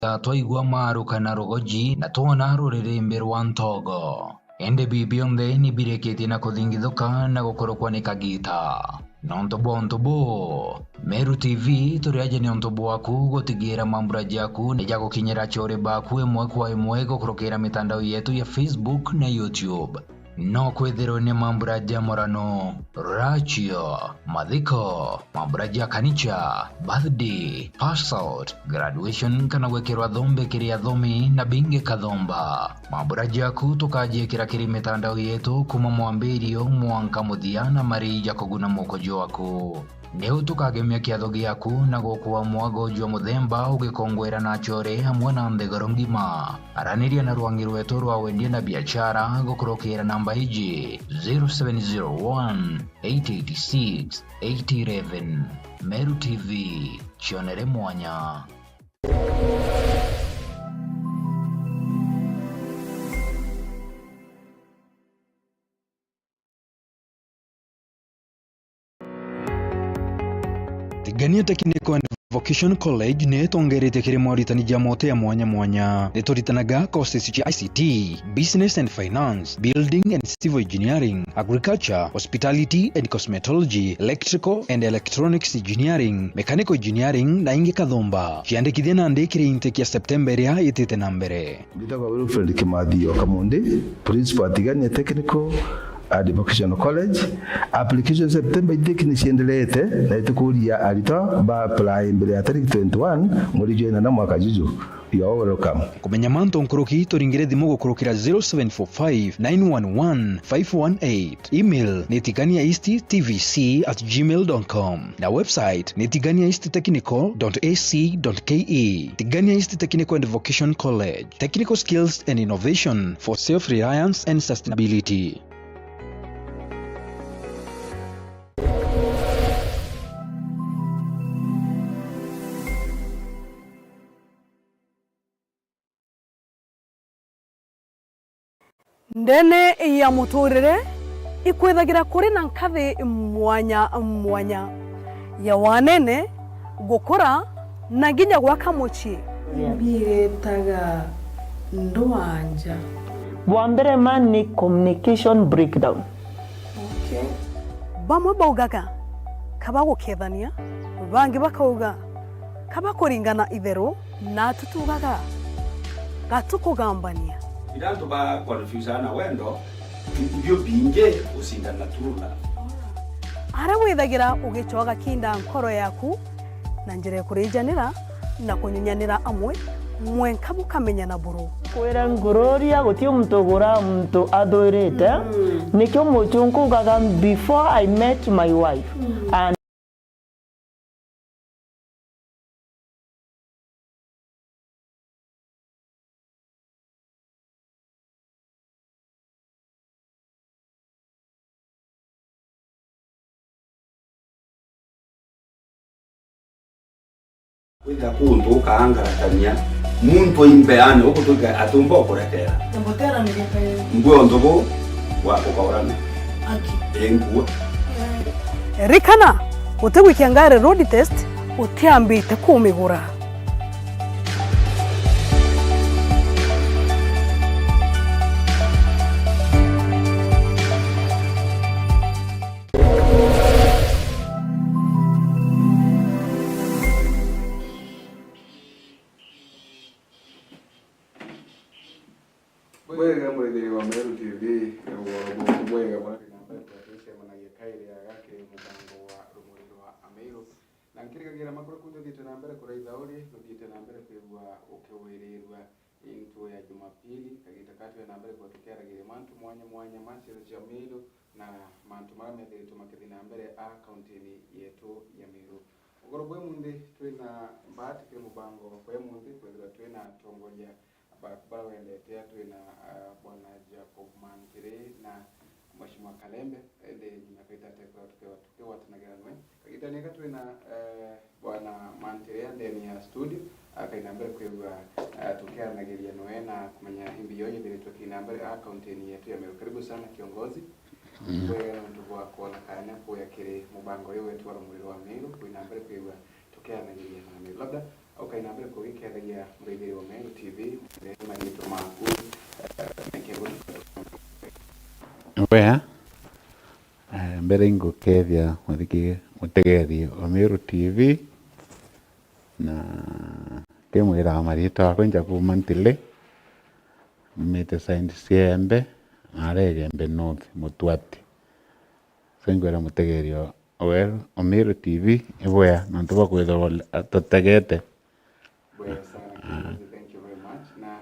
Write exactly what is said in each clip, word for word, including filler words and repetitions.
Twaigua maruka na rugoji, na twona ruririmbi rwa ntogo. Indi bii bionthe ni birikitie na kuthingithuka na gukurukwa ni kagiita. Nontu bwa untu buu, Meru T V turi aja ni untu bwaku gutigira mambura jaku ni jagukinyira achore baku imwe kwa imwe gukurukira mitandao yetu ya Facebook na YouTube. No kwithirwe ni mambura ja murano, rachio, mathiko, mambura ja kanicha, birthday, pass out, graduation kana gwikirwa thombe kiri athomi na bingi kathomba. Mambura jaku tukajiikira kiri mitandao yetu kuma mwambirio mwanka muthia na marii ja kuguna muko jwaku. Niu tukagemia kiatho giaku na gukua mwago jwa muthemba ugikongwera na achore amwe na nthiguru ngima. Araniria na rwangi rwetu rwa wendia na biachara gukurukira namba iji, zero seven zero one, eight eight six, eight eleven. Meru T V, cionere mwanya. Tigania Technical and Vocation College ni itongeretie kiri moritani ja mote ya mwanya mwanya. Ni turitanaga courses cia I C T, Business and Finance, Building and Civil Engineering, Agriculture, Hospitality and Cosmetology, Electrical and Electronics Engineering, Mechanical Engineering na ingi kathumba. Ciandikithia nandi kiri intake ya September iria itite na mbere. Mbitagwa Wilfred Kimathi o Kamundi, Principal Tigania Technical and Vocational College. Application September intake ni ciendelete na itukuria aritwa ba apply mbere ya tariki twenty-one mweri jwa inana mwaka juju. You are welcome. Kumenya mantu nkuruki, turingire thimu gukurukira zero seven four five nine one one five one eight. Email ni tigania east T V C at gmail dot com. Na website ni tigania east technical dot A C dot K E. Tigania East Technical and Vocation College. Technical skills and innovation for self-reliance and sustainability. Ndene ya muturire ikwithagira kuri na nkathi mwanya mwanya ya wanene, gukura, na nginya gwaka mucii. Mbiretaga ndwanja. Bwa mbere ma ni communication breakdown. Okay. Bamwe baugaga kaba gukethania, bangi bakauga kaba kuringana itheru, na tutugaga gatukugambania. Ira antu ba confuse na wendo, ibio bingi gucindana true love. Aria withagira ugicoaga kinda nkoro yaku na njira ya kurijanira na kunyunyanira amwe, mwenka bukamenyana buru. Kwira ngururia, guti muntu ugura muntu athwirite. Mm. Nikio muchunku ugaga, "Before I met my wife, mm, and Kwithira kuntu ukaangaratania muntu wi mbeane, ugutuika atumba ukurekera. Mbutera ni gikayo. Ngwe untu bu wa kukaurana. Aki. Ii, ngwe. Rikana, utigwikia ngari road test utiambite kumigura. Bwega, mwithiri wa Meru T V, ni ugoro bwaku bwega bwa na mbere kwa tucemanagia kairi aga kiri mubango wa Rumuri rwa Amiru. Na nkirigagira makuru ku tuthiite na mbere kuraitha uri, nuthiite na mbere kwigua ukiwirirua into ya Jumapili, kagita ka twi na mbere kwa tukiaragiria mantu mwanya mwanya ma cietho cia Miru na mantu maria methiritwe makithi na mbere a kauntini yetu ya Miru. Ugoro bwa imunthi twina mbaati kiri mubango bwa imunthi kwithirwa twina atongoria baku baria wendete, twina, ah, Bwana Jacob Mantiri na Mheshimiwa Kalembe, indi nyuma ya kaita tekwira tukigwatanagira nwe. Kagitani aka twina, eh, Bwana Mantiri ndeni ya studio, akaina mbere kwigua, eh, tukiaranagiria nwe na kumenya imbi yo yithiritwe kina mbere a kauntini yetu ya Meru. Karibu sana kiongozi. Mm. Bwega nontu bwa kwona kanya kuya kiri mubango uyu wetu wa Rumuri rwa Meru, kwina mbere kwigua tukiaranagiria na Meru. Labda Ukai na mbere kugikethagia murithiri wa Meru T V, mariitwa maku, eh, na kiguni. Wea, eh, mbere ingukethia muthiki mutegeri wa Meru T V, na kimwira mariitwa akwa inja kuuma Ntili, mite side cia Embe, na aria Igembe North, Mutwati. So ingwira mutegeri o Well, Omeru T V ibwea nontu bwa kwithirwa tutegete. Bwega sana, Kiongozi, thank you very much. Na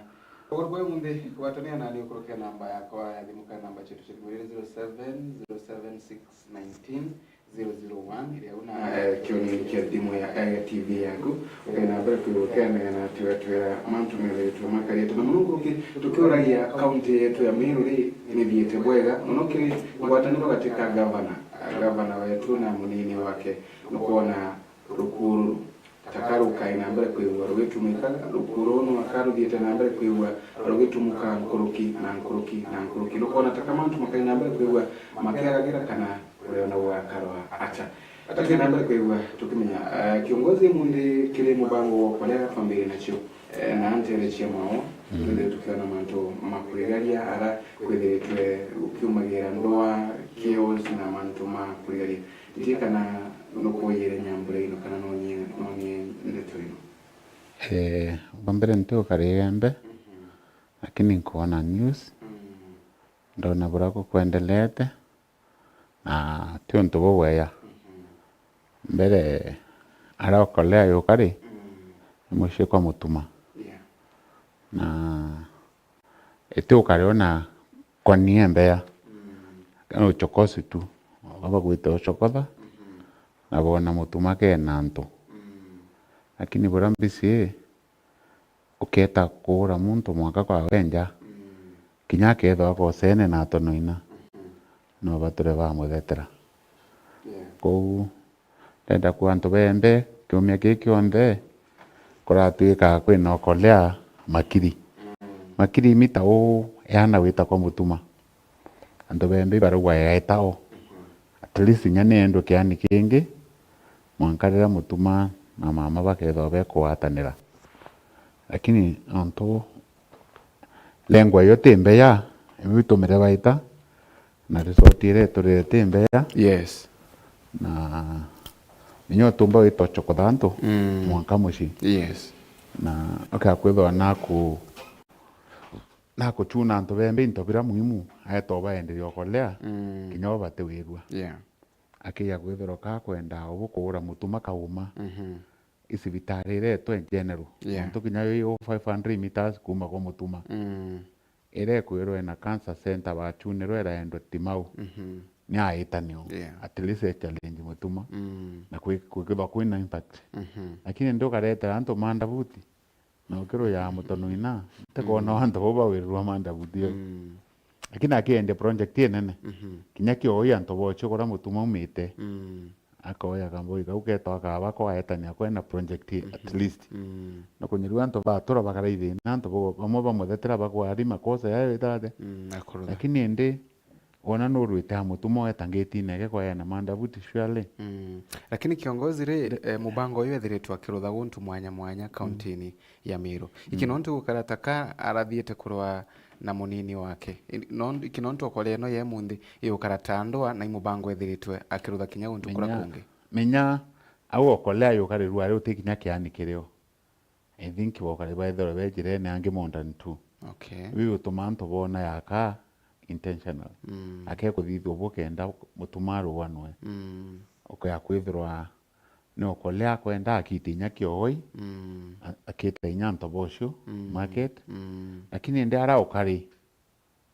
uguru bwa umunthi, gwatania nani ukurukia namba yakwa ya thimu kana namba cietu cia thimu iri zero seven zero seven six nineteen zero zero one, iria una, eh, kioni kia thimu ya, eh, T V yaku. Ukai na mbere kwigua ukenegena ati wetwira mantu methiritwe makariite na muno nkuruki tukiuragia kaunti yetu ya Meru ri nithiite bwega muno kiri ngwataniro gati ka gavana, gavana wetu na munini wake. Nukwona rukuru ruru taka rukai na mbere kwigua rugitumika, rukuru ruru nwaka ruthiite na mbere kwigua rugitumuka nkuruki na nkuruki na nkuruki. Nukwona taka mantu makai na mbere kwigua makiagagira kana uriona gugakarwa atia. Tukai na mbere kwigua tukimenya, eh, kiongozi, munthi kiri mubango wa ukorea twambirie nacio, eh, na ntere cia mao, mm, twithire tukiona mantu ma kurigaria ara kwithiritwe ukiumagira ndwaa, chaos na mantu ma kurigaria. Nti kana nukuuyire nyambura ino kana nonie, nonie ndeto ino. Eh, bwa mbere nti ukari Igembe, mhm, lakini nkwona news, mm, ndona buria gukwendeleete, na ti untu bubwega. Mhm. Mbere aria ukorea yuka ri, mm, ni mucii kwa Mutuma. Yeah. Na iti ukari ona kwa nia mbeya. Mm. Kana uchokozi tu. Baba gwita uchokotha, mhm, na bona Mutuma kena antu. Mm. Lakini buria mbisi, ukeeta kuura muntu mwanka kwa wenja, mm, kinya akethirwa akosene na atonoina, mhm, no bature bamuthetera. Yeah. Kou ndenda kuuga antu ba Embe, kiumia kii kionthe kuratwika kwina ukorea makiri. Mm. Makiri imita uu eana wita kwa Mutuma. Antu ba Embe ibarauga eeta o. Mhm. At least inya ni endwe kiani kingi, mwanka riria Mutuma na mama bakethirwa bekugwatanira. Lakini nontu lengwa iyo ti mbeya, iu itumire baita, na resort iria iturire ti mbeya. Yes. Na inya utumba wita uchokotha antu, mm, mwanka mucii. Yes. Na ukakwithirwa naku nakuchuna antu ba Embe into biria muhimu, aeta ubaenderia ukorea, mm, kinya bo batiwirua. Yeah. Akiya kwithirwa ka kwenda ubu kuura Mutuma kauma, mhm, i cibitari iria itwe in general. Yeah. Nontu kinya yo five hundred meters kuuma kwa Mutuma. Mm. Iria ikwirwa ina cancer center bachunirwe iraendwa Timau. Mhm. Ni aitanio. Yeah. At least e challenge Mutuma. Mm. Na kwi-, kwikithwa kwina impact. Mhm. Lakini ndi ukaretera antu mandabuti, na ukirujaa mutonoina, ntikwona, mm, antu bau bawirirwa mandabuti iu. Mm. Lakini akiende project inene. Mhm. Kinya kioi antu bocio kuria Mutuma aumite. Mm. Akoya kamboi kau ketwa kaba kwaetania kwena project at, mhm, least. Mm. Na kunyirua antu batura bakara ithina, antu bo-, bamwe bamuthetera bakwa ari makosa yayo itate. Mm, akurutha. Lakini indi wona nurwite a Mutuma weta ngitine ege kwaena mandabuti surely. Mm. Lakini kiongozi ri, eh, mubango uyu ethiritwe akirutha guntu mwanya mwanya, mm, kauntini ya Meru. Mm. Iki nontu gukara ta ka arathiite kurwa na munini wake. I-, non-, iki nontu okorea ino ye munthi igukara ta ndwaa na i mubango ethiritwe akirutha kinya guntu kura kungi. Menya au okorea yukarirua ari uti kinya kiani kirio. I think bokari baithirwe be njirene angi more than two. Okay. Biu gutuma antu bona yaka intentional. Mm. Akekuthithua bukenda Mutuma aruanwe. Mm. Ukaya kwithirwa ni okorea akwenda akite inya kiogoi, mm, a-, akita inya antu bocio, mm, market. Mm. Lakini indi ara ukari,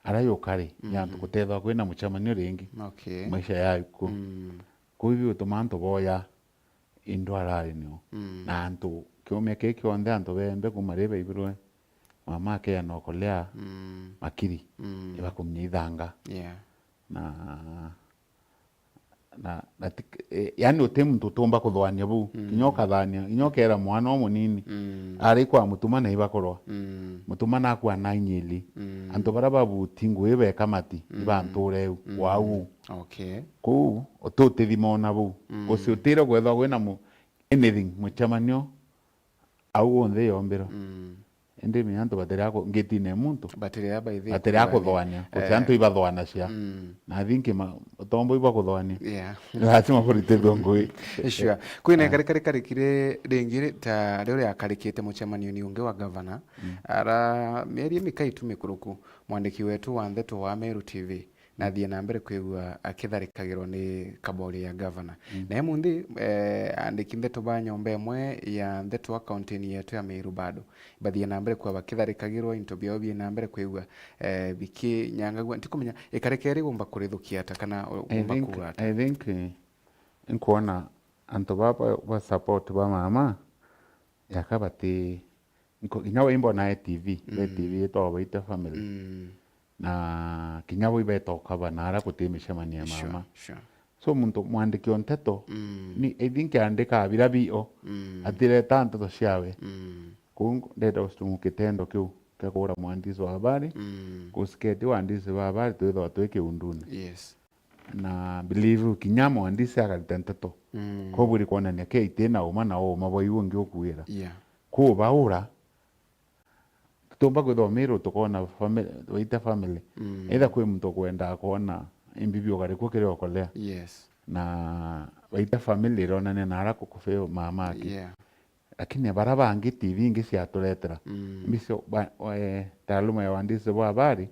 ara yukari, ni antu, mhm, gutethwa kwina mucemanio ringi, okay, maisha ya ikuo. Mm. Kuu ibi utuma antu boya indwara ari nio. Mm. Na antu kiumia kii kionthe antu bembe kuma ri baibirwe mama akeana okorea, mm, makiri, mm, ibakumia ithanga. Yeah. Na na, na ti-, eh, yani uti muntu utumba kuthwania buu. Mm. Kinya ukathania, kinya ukera mwana umunini, mm, ari kwa Mutuma na ibakorwa. Mm. Mutuma nakwa na inyili. Mm. Antu baria babuti ngui beka mati, mm, ibanture u, mm, wau. Okay. Kuu, uti utithima ona buu. Mm. Uci utire gwethwa gwina mu-, anything, mucemanio, au onthe yombirwa. Mm. Indi menya antu batiri aku-, ngitine muntu. Batiri a by the batiri a kuthoania. Kuthoania. Kusi eh, antu ibathoanacia. Mm. Na I think ma-, utombo ibwa kuthoania. Yeah. Lazima kuritithwa ngui. Sure. Kwina eh, ikarikari karikire ringi ta riu riakarikite mucemanioni ungi wa gavana. Mm. Ara mieri mika itu mikuruku, mwandiki wetu wa ndeto wa Meru T V nathie na mbere kwigua akitharikagirwa ni kabori ya gavana. Mm. Na imunthi, eh, andiki ndeto ba nyomba imwe ya ndeto a kaunti yetu ya Meru bado bathie na mbere kwa bakitharikagirwa, into biao bie na mbere kwigua, eh, bikinyangagua. Ntikumenya, ikareka iri gumba kurithukia ata kana u-, I gumba think, kuuga ata? I think, eh, nkwona antu baba ba support ba mama, yaka bati, nko-, kinya wimbo nae T V, be Mm. T V itwa Waite Family. Mm. Na kinya bo ibeta ukaba na ara guti micemanio ya Sure, mama. Sure. So muntu mwandiki o nteto, Mm. ni, I think andika bira bio, Mm. atireta nteto ciawe. Mm. Kuu ndenda gustumu kitendo kiu kia kuura mwandisi wa habari, Mm. kusiketi wandisi wa habari twithwa twi kiundune. Yes. Na believe kinya mwandisi akarita nteto. Mm. Kobwiri kwonania ke iti na uma na uma bwa iu ungi ukuira. Yeah. Kubaura, tutumba kwithwa Meru tukona family, Waite Family. Mm. Either kwi muntu ukwenda kwona imbibi ukarikwa kiri okolea. Yes. Na Waite Family ironania na ara kukufeo mama aki. Yeah. Lakini bara bangi T V ingi ciaturetera. Mm. Mbisi ba-, wa-, eh, taaluma ya wandisi bwa habari,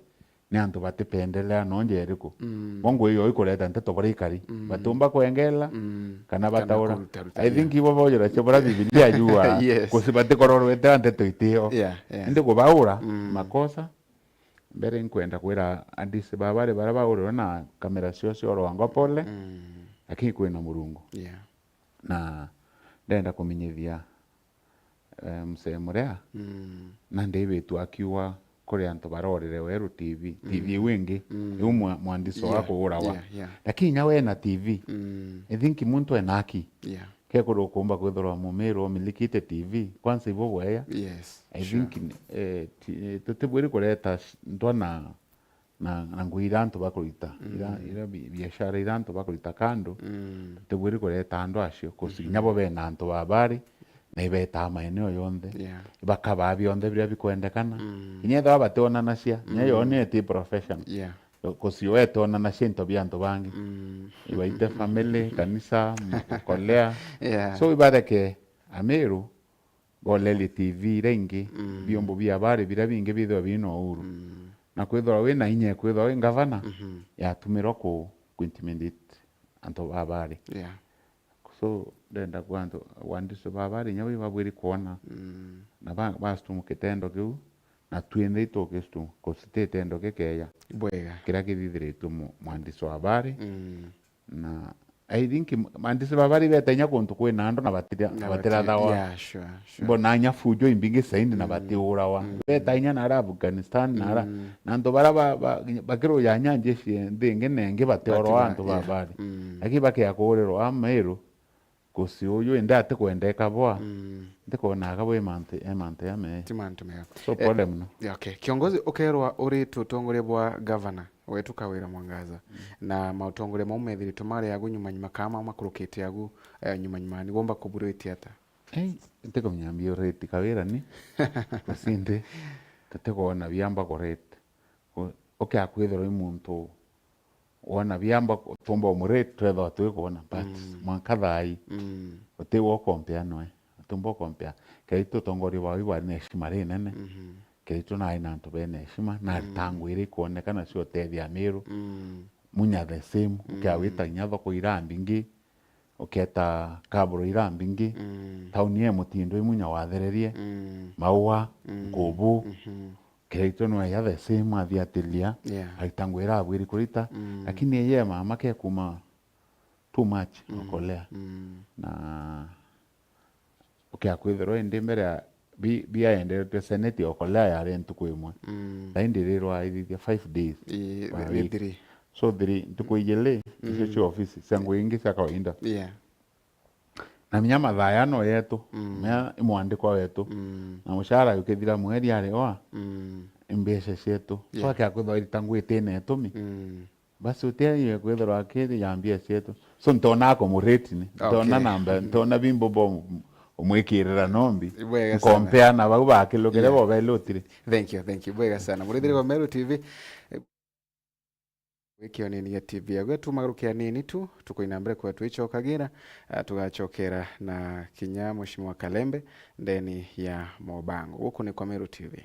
ni antu batipendelea no njia iriku. Mm. Bo ngui yo ikureta nteto buria ikari. Mm. Batiumba kwengela, Mm. kana Kana bataura. Kurutaruta, I think yeah. ibo baujira cia buria Bibilia yuga, Yes. kusi batikororwetera nteto itio. Yeah, yeah. Indi kubaura, Mm. makosa. Mbere nkwenda kwira andisi ba habari baria baurirwe na kamera cio cia rwango pole, Mm. lakini kwina Murungu. Yeah. Na ndenda kumenyithia, eh, msee Murea, Mm. na David akiuga kuri antu barorire weru T V, T V Mm. iu ingi, Mm. iu mwa-, mwandisi Yeah. wa kuurawa. Yeah, yeah. Lakini inya we na T V, Mm. I think muntu ena haki. Yeah. Kekuru ukumba kwithirwa Mumiru omilikite T V, kwanza ibo bweya. Yes, I sure. think, eh, ti-, eh, tutibwiri kureta sh-, ndwana na, na ngui iria antu bakurita, iria, Mm. iria bi-, biashara iria antu bakurita kando, Mm. tutibwiri kureta andu acio, kusi Mhm. kinya bo bena antu ba habari, na ibetaa maeneo yonthe, Yeah. ibakabaa bionthe biria bikwendekana. Mm. Kinya ethirwa bationanacia, kinya Mm. yo ni eti profession. Yeah. Kusi wetonanacia into bia antu bangi. Mm. Ibaite family, kanisa, makolea. Yeah. So ibareke Amiru, bolerie T V iria ingi, Mm. biombo bia habari biria bingi bithirwa bina uhuru. Mm. Na kwithirwa wina inya, kwithirwa wi ngavana, Mhm. yatumirwa ku, ku intimidate antu ba habari. Yeah. So, ndenda kwa antu, wandisi ba habari, inya wi babwiri kwona. Mm. Na ba, bastumu kitendo kiu, na twinthe itukistumu, kusititendo kikeya. Bwega. Kiria kithithiritwe mu, mwandisi wa habari. Mm. Na I think m-, mandisi ba bari beta inya kuntu kwina andu na batira-, Na batira batira-, thawa. Yeah, sure, sure. Mbona inya fujo imbingi saindi na Mm. batiurawa. Mm. Beta inya na ara Afghanistan na ara. Mm. Na antu bara ba, ba, bakiruja inya njeshi nthi ingi na ingi batiorwa Batira-, antu ba yeah. bari. Mm. Lakini bakia kuurirwa Amiru, kusi uyu indi atikwendeka bwa. Mm. Ndikonaga bwi mantu, e mantu ya me. Ti mantu mega. So Eh, pole muno. Yeah, okay. Kiongozi, ukerwa uri tutongoria bwa governor wetu Kawira Mwangaza, Mm. na mautongoria mau methiritwe mari agu nyuma nyuma, kana mau makurukite agu, eh, nyuma nyuma, ni gomba kuburitie ata? Ei, ntikumenya mbiurite Kawira ni. Kusindi, tutikwona biamba kurate. U-, ukia kwithirwa i muntu wona biamba ku-, tumba umurate, twethwa twikwona, but Mm. mwanka thaai, Mm. utiwa ukompea noe. Tumba ukompea. Kethira utongoria bwao ibwari na heshima rinene, Mhm. kethira nari na antu bena heshima, na Mm. ritangwire ikwonekana cia utethia Amiru, Mm. Munya the same, ukia Mm. wita inya thoko iria mbingi, uketa kaburo iria mbingi, Mm. tauni ya Mutindo i Munya wathererie, Mm. Maua, Mm. Nkubu, Mhm. kethira nwe ya the same athiatiria, Yeah. aita nguo iria abwiri kurita, Mm. lakini eye mama ke kuma too much, Mm. okolea. Mm. Na ukia kwithirwa indi mbere ya bi-, biaenderetwe seneti okolea yari ntuku imwe. Mm. Thaindi irirwa ithithia five days Ii, per ni week. Three. So three, ntuku igiri, icio Mm. cia ofisi, cia nguo ingi cia kawaida. Yeah. Na minya mathaa ya no yetu, Mm. minya imwandikwa wetu. Mm. Na mushara ukithira mweri ari oa, Mm. imbeca cietu. So Yeah. akia kwithirwa irita nguo itine itumi. Mm. Basi utia iwe kwithirwa akiri ya mbia cietu. So ntona akomurate ni. Ntona Okay. namba, ntona bimbo bo umwikirira nombi. Ibwega sana. Nkompea na bau bakilukire. Yeah. Bo belutire. Thank you, thank you. Ibwega sana. Murithiri wa Meru T V. Eh, wikio nini ya T V yawe, tumagarukia nini tu, tukoina mbere kwa twicokagira, ah, tugacokera na kinya Mheshimiwa Kalembe ndeni ya Mobango. Guku ni kwa Meru T V.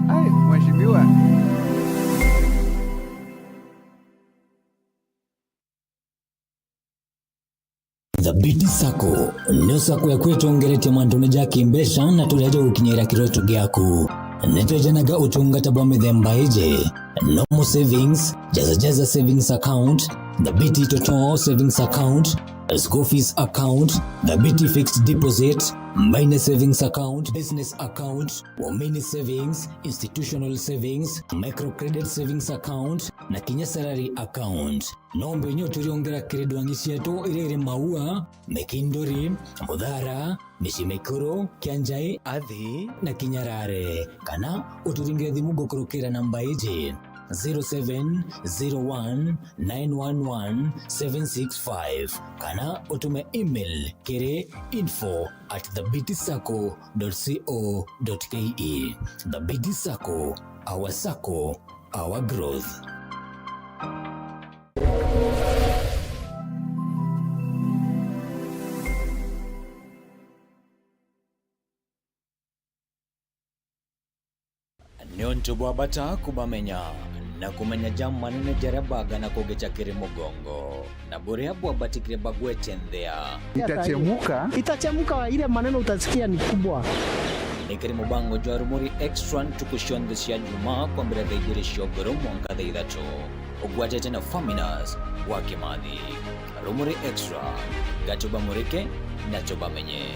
Ai, mheshimiwa. Thabiti Sacco nio sacco ya kwitongeretia mantune ja kimbeca na turia ja gukinyira kiroto giaku. Nitwejanaga utungata bwa mithemba iji: normal savings, Jaza Jaza savings account, Thabiti Toto savings account, school fees account, Thabiti fixed deposit, minor savings account, business account, women savings, institutional savings, microcredit savings account, na kinya salary account. No mbenye uturiongera kiri ndwangi cietu iria iri Maua, Mikinduri, Muthara, Micii Mikuru, Kianjai, Athi na Kinyarare. Kana uturingire thimu gukurukira namba iji: zero seven zero one nine one one seven six five, kana utume email kiri info at thabiti sacco dot co dot ke. Thabiti Sacco, our sacco, our growth. Niuntu bwa bata kubamenya, na kumenya ja manene jaria bagana kugicha kiri mugongo, na buria bwabatikire bagwete nthia. Itachemuka. Itachemuka, ile maneno utasikia ni kubwa. Ni kiri mubango jwa Rumuri Extra ntuku cionthe cia Juma, kwambira thaa ijiri cia ugoro mwanka thaa ithatu. Ugwatite na Faminas wa Kimathi. Rumuri Extra, ga tubamurike na tubamenye.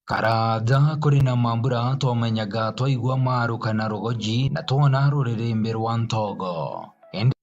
Karaaja kuri na mambura twamenyaga twaigua maaruka na rugoji na twona ruririmbi rwa ntogo. Indi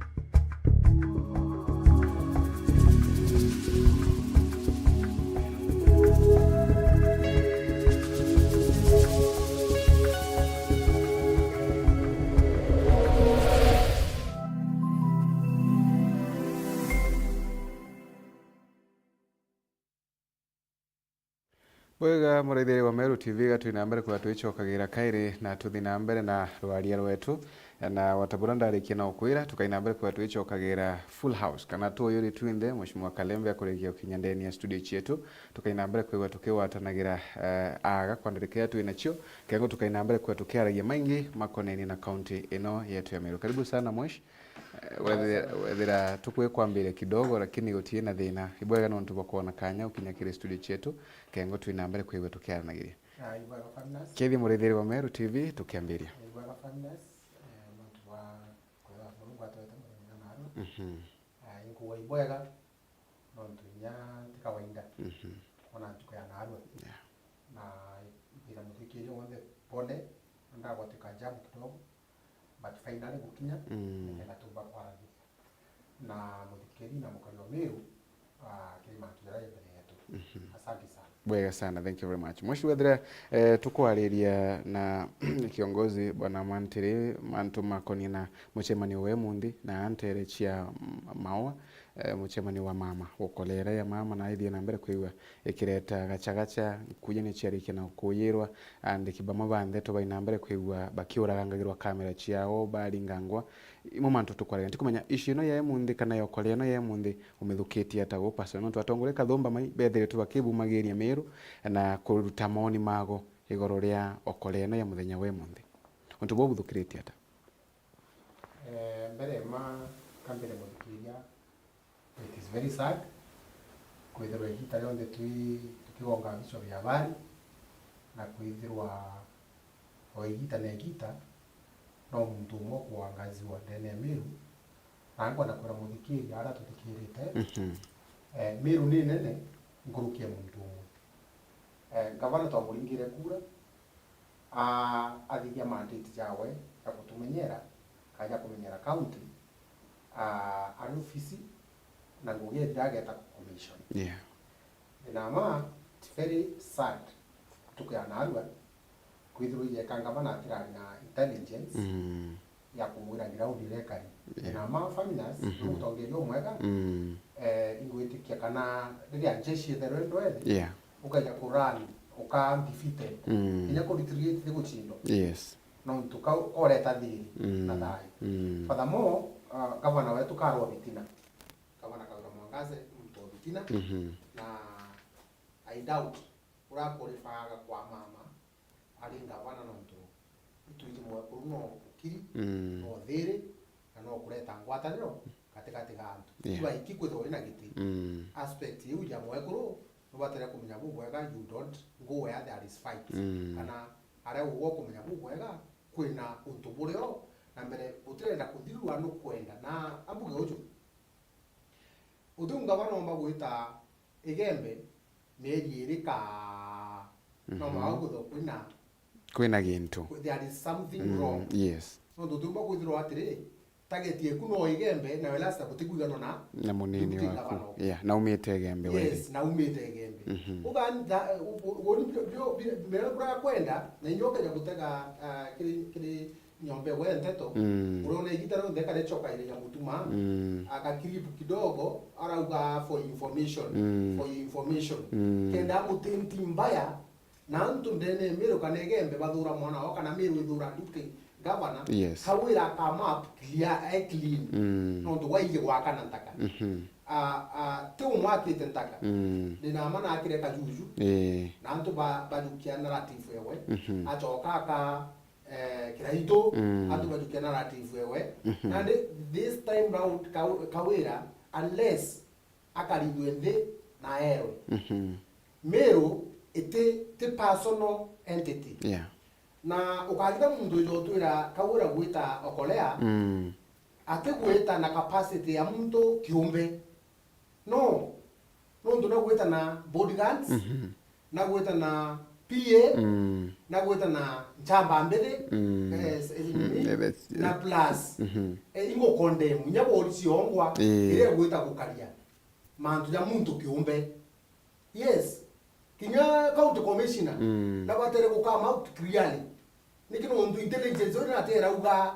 Bwega, muraithiri wa Meru T V, ga twi na mbere kwithirwa twicokagira kairi na tuthi na mbere na rwaria rwetu. Na wata buria ndarikia na gukwira, tukai na mbere kwithirwa twicokagira Full House, kana tuyuri twinthe, Mheshimiwa Kalembe akurikia gukinya ndeni ya studio cietu, tukai na mbere kwithirwa tukigwatanagira, eh, aga kwa ndarika iria twi nacio, kengo tukai na mbere kwithirwa tukiaragia maingi makonenie na kaunti ino yetu ya Meru. Karibu sana, Mwesh. Eh, wethira, wethira tukwikwambiria kidogo, lakini gutii na thina. Ibwega nontu bwa kwona kanya ukinya kiri studio cietu, kengo twi na mbere kwithirwa tukiaranagiria. Ah, ibwega Faminas. Kethi murithiri wa Meru T V, tukiambiria. Ibwega Faminas, eh, nontu bwa kwithirwa Murungu atwete muthenya na narua. Mhm. Ah, inkugwa ibwega, nontu inya ti kawaida. Mhm. Kwona ntuku ya narua. Yeah. Na mbira muthikiria wonthe pole, ndagwatika jam kidogo, but finally gukinya, Mm. nikenda tumba kwarangiria na muthikiri na mukari wa Meru, ah, kiri mantu jaria jari mbere yetu. Mhm. Asante sana. Bwega sana, thank you very much. Mheshimiwa Wethira, eh, tukwariria na kiongozi Bwana Mantiri, mantu makonie na mucemanio wa emunthi na antere cia m-, maua, eh, mucemanio wa mama, gukorera ya mama na ithie na mbere kwigua ikireta gachagacha, nkuja ni ciarikia na kuyirwa, andiki bamwe ba ntheto bai na mbere kwigua bakiuragangagirwa kamera ciao, baringangwa. Imwe mantu tukwariria, ntikumenya issue ino ya emunthi kana yokore ino ya emunthi umithukitie ata gu personal? Nontu atongoria kathumba mai bethiritwe bakibumagiria Meru na kuruta moni mago iguru ria okore ino ya muthenya wa emunthi. Untu buu buthukiritie ata? Eh, mbere ma kambire muthikiria, it is very sad kwithirwa igita rionthe twi-, tukigonga vichwa vya habari na kwithirwa o igita na igita no muntu umwe kuangaziwa ndene ya Meru. Na ngwenda kwira muthikiria aria tuthikirite, Mhm. eh, Meru ni nene nkuruki ya muntu umwe. Eh, ngavana twamuringire kura, a-, athithia mandate jawe ya kutumenyera, kana ja kumenyera county, a-, ari ofisi, na ngugi ethira ageta ku commission. Yeah. Na ma, it's very sad, ntuku ya narua, kwithirwa ijeka ngavana atirari na intelligence Mm. ya kumwira ground iria ikari. Yeah. Na ma families, Mhm. ni mutongeria umwega, Mm. eh, ingwitikia kana riria njeshi itherwe ndwere, Yeah. ukaija ku run, uka defeated. Mm. Kinya ku retreat ni guchindwa. Yes. Nontu kau koreta thiri Mm. na thayu. Mm. Furthermore, uh, gavana wetu karwa bitina. Gavana Kawira Mwangaza ni muntu wa bitina. Mhm. Na I doubt urakuribaaga kwa mama ari ngavana nontu itwiji mwekuru no ukiri, Mm. no thiri, na no kureta ngwataniro gatigati ga antu. Yeah. Iba iki kwithirwa uri na giti. Mm. Aspect iu ya mwekuru, nubatire kumenya bubwega, you don't go where there is fight. Mm. Kana aria ugwa kumenya bubwega, kwina untu burio, na mbere utirenda kuthirua nukwenda. Na ambuge uju, uti ngavana omba gwita Igembe mieri iri ka no Mhm. mwanka kwithirwa kwina Kwina gintu. There is something Mm, wrong. Yes. Nontu utiumba kwithirwa atiri, target yeku no Igembe, na we last gutikwigana na Na munini deputy waku. governor. Yeah, na umite Igembe weri. Yes, na umite Igembe. Mhm. Uga ntha-, u-, u-, u-, ndio, ndio, ndio, ndio, ndio, kwenda, na inyo ukeja gutega, ah, kiri, kiri nyomba ewe nteto, Mm. uriona igita rionthe karechoka ire ya mutuma, Mm. akakiribu kidogo, arauga for information, Mm. for your information. Mm. Kenda mutinti mbaya, na antu ndene ya Meru kana Igembe bathura mwana wao, kana Meru ithura deputy governor, Yes. Kawira aka map clear, eh, clean. Mm. Nontu waiji gwakana ntaka. Mhm. Ah, ah, ti umwakite ntaka. Mm. Ndina ma nakire kajuju. Eh. Na antu ba-, bajukia narrative ewe. Mhm. Acoka aka eh, Kiraitu, Mm. antu bajukia narrative ewe. Mhm. Nandi this time round, Ka-, Kawira, unless akarithwe nthi na erwe. Mhm. Meru iti, ti personal entity. Yeah. Na ukagita muntu uja utwira Kawira gwita Okolea, Mm. atigwita na capacity ya muntu kiumbe. No, nontu nagwita na bodyguards, Mhm. nagwita na P A, Mm. nagwita na nchamba mbithi, Mm. eh, s-, eh, Mm, nini? eh, that's, na eh, plus, Mhm. eh, ingukondemu, inya bori ciongwa, Eh. iria igwita gukaria mantu ja muntu kiumbe. Yes. Kinya county commissioner, Mm. nabatere gukama out clearly. Niki nontu intelligence uri natere auga,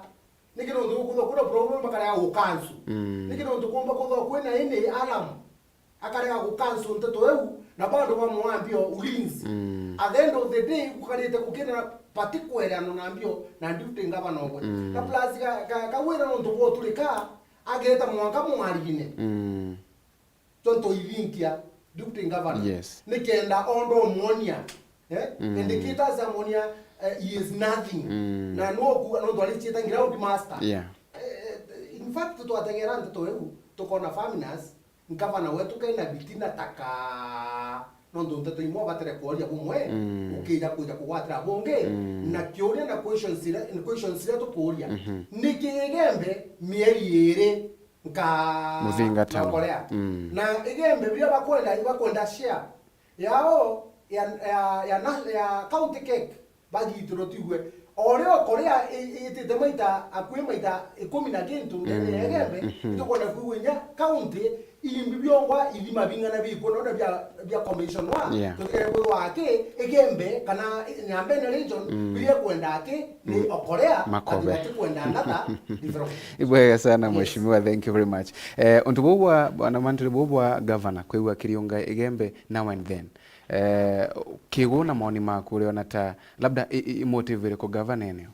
niki nontu gukuthwa kuna problem bakarega gukansu. Mm. Niki nontu kumba kuthwa kwina ini alarm, akarega gukansu nteto eu, na bado bamwambio ulinzi. Mm. At the end of the day, gukarite gukina na pati kwerano na mbio, na duty ngavana ogwe. Mm. Na plus ga, ga, Kawira nontu gwoturika, ageta mwanka mwarine. Mm. Tontu ithinkia deputy governor. Yes. Nikenda ondo mwonia, eh? Mm. Indicators amonia, eh, he is nothing. Mm. Na no ku, no twari cieta ground master. Yeah. Eh, eh, in fact, twateng'era nteto eu, tukona Faminas, ngavana wetu kaina bitina taka, nontu nteto imwe batire kuoria bumwe, Mm. ukija kuja kugwatira bungi, Mm. na kiuria na questions iria, questions iria tukuuria. Mhm. Niki Igembe mieri iri nka Muthingatano. Nokorea. Mm. Na Igembe biria bakwenda, ibakwenda share yao ya, ya, ya, na, ya county cake. Bagiitirwe twigue. O rio Korea i-, itite maita, akui maita ikumi na kintu ndene ya Igembe, itukwenda kwigua inya county imbi biongwa ithima bing'ana bikwo, nondu bia, bia commission wa, Yeah. tutikere kwigua aki, Igembe, kana Nyambene region, biria kwenda aki, ni o Korea, Makobe. Ati batikwenda another development. Ibwega sana, Yes. Mheshimiwa, thank you very much. Eh, untu buu bwa, bwana Mantri, buu bwa governor, kwigua kiriunga Igembe now and then. Eh, kigu na maoni maku uriona ta, labda i, i, i motive iriku governor eneo?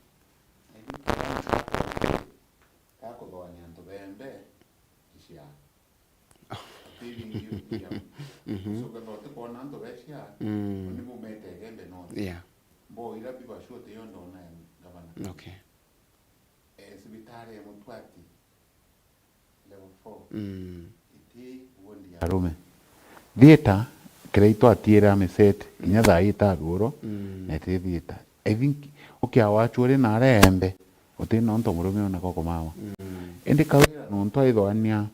I think kira antu akwa ga kuthoania antu bembe cia. Ati bingi ya. Mhm. So, kethira utikwona antu be cia, Mm. ni bumete Igembe no. Yeah. Mbo ira biba sure tiyo ndona ya gavana. Okay. Eh, cibitari ya Mutwati, level four. Mm. Iti ward ya arume. Theatre, kiria itwatiira Miseti, kinya thaa ii itaruurwa, Mm. na iti theatre. I think, ukia wachu uri na aria embe, uti nontu murume ona kokomawa. Mm. Indi Kawira nontu aithwania,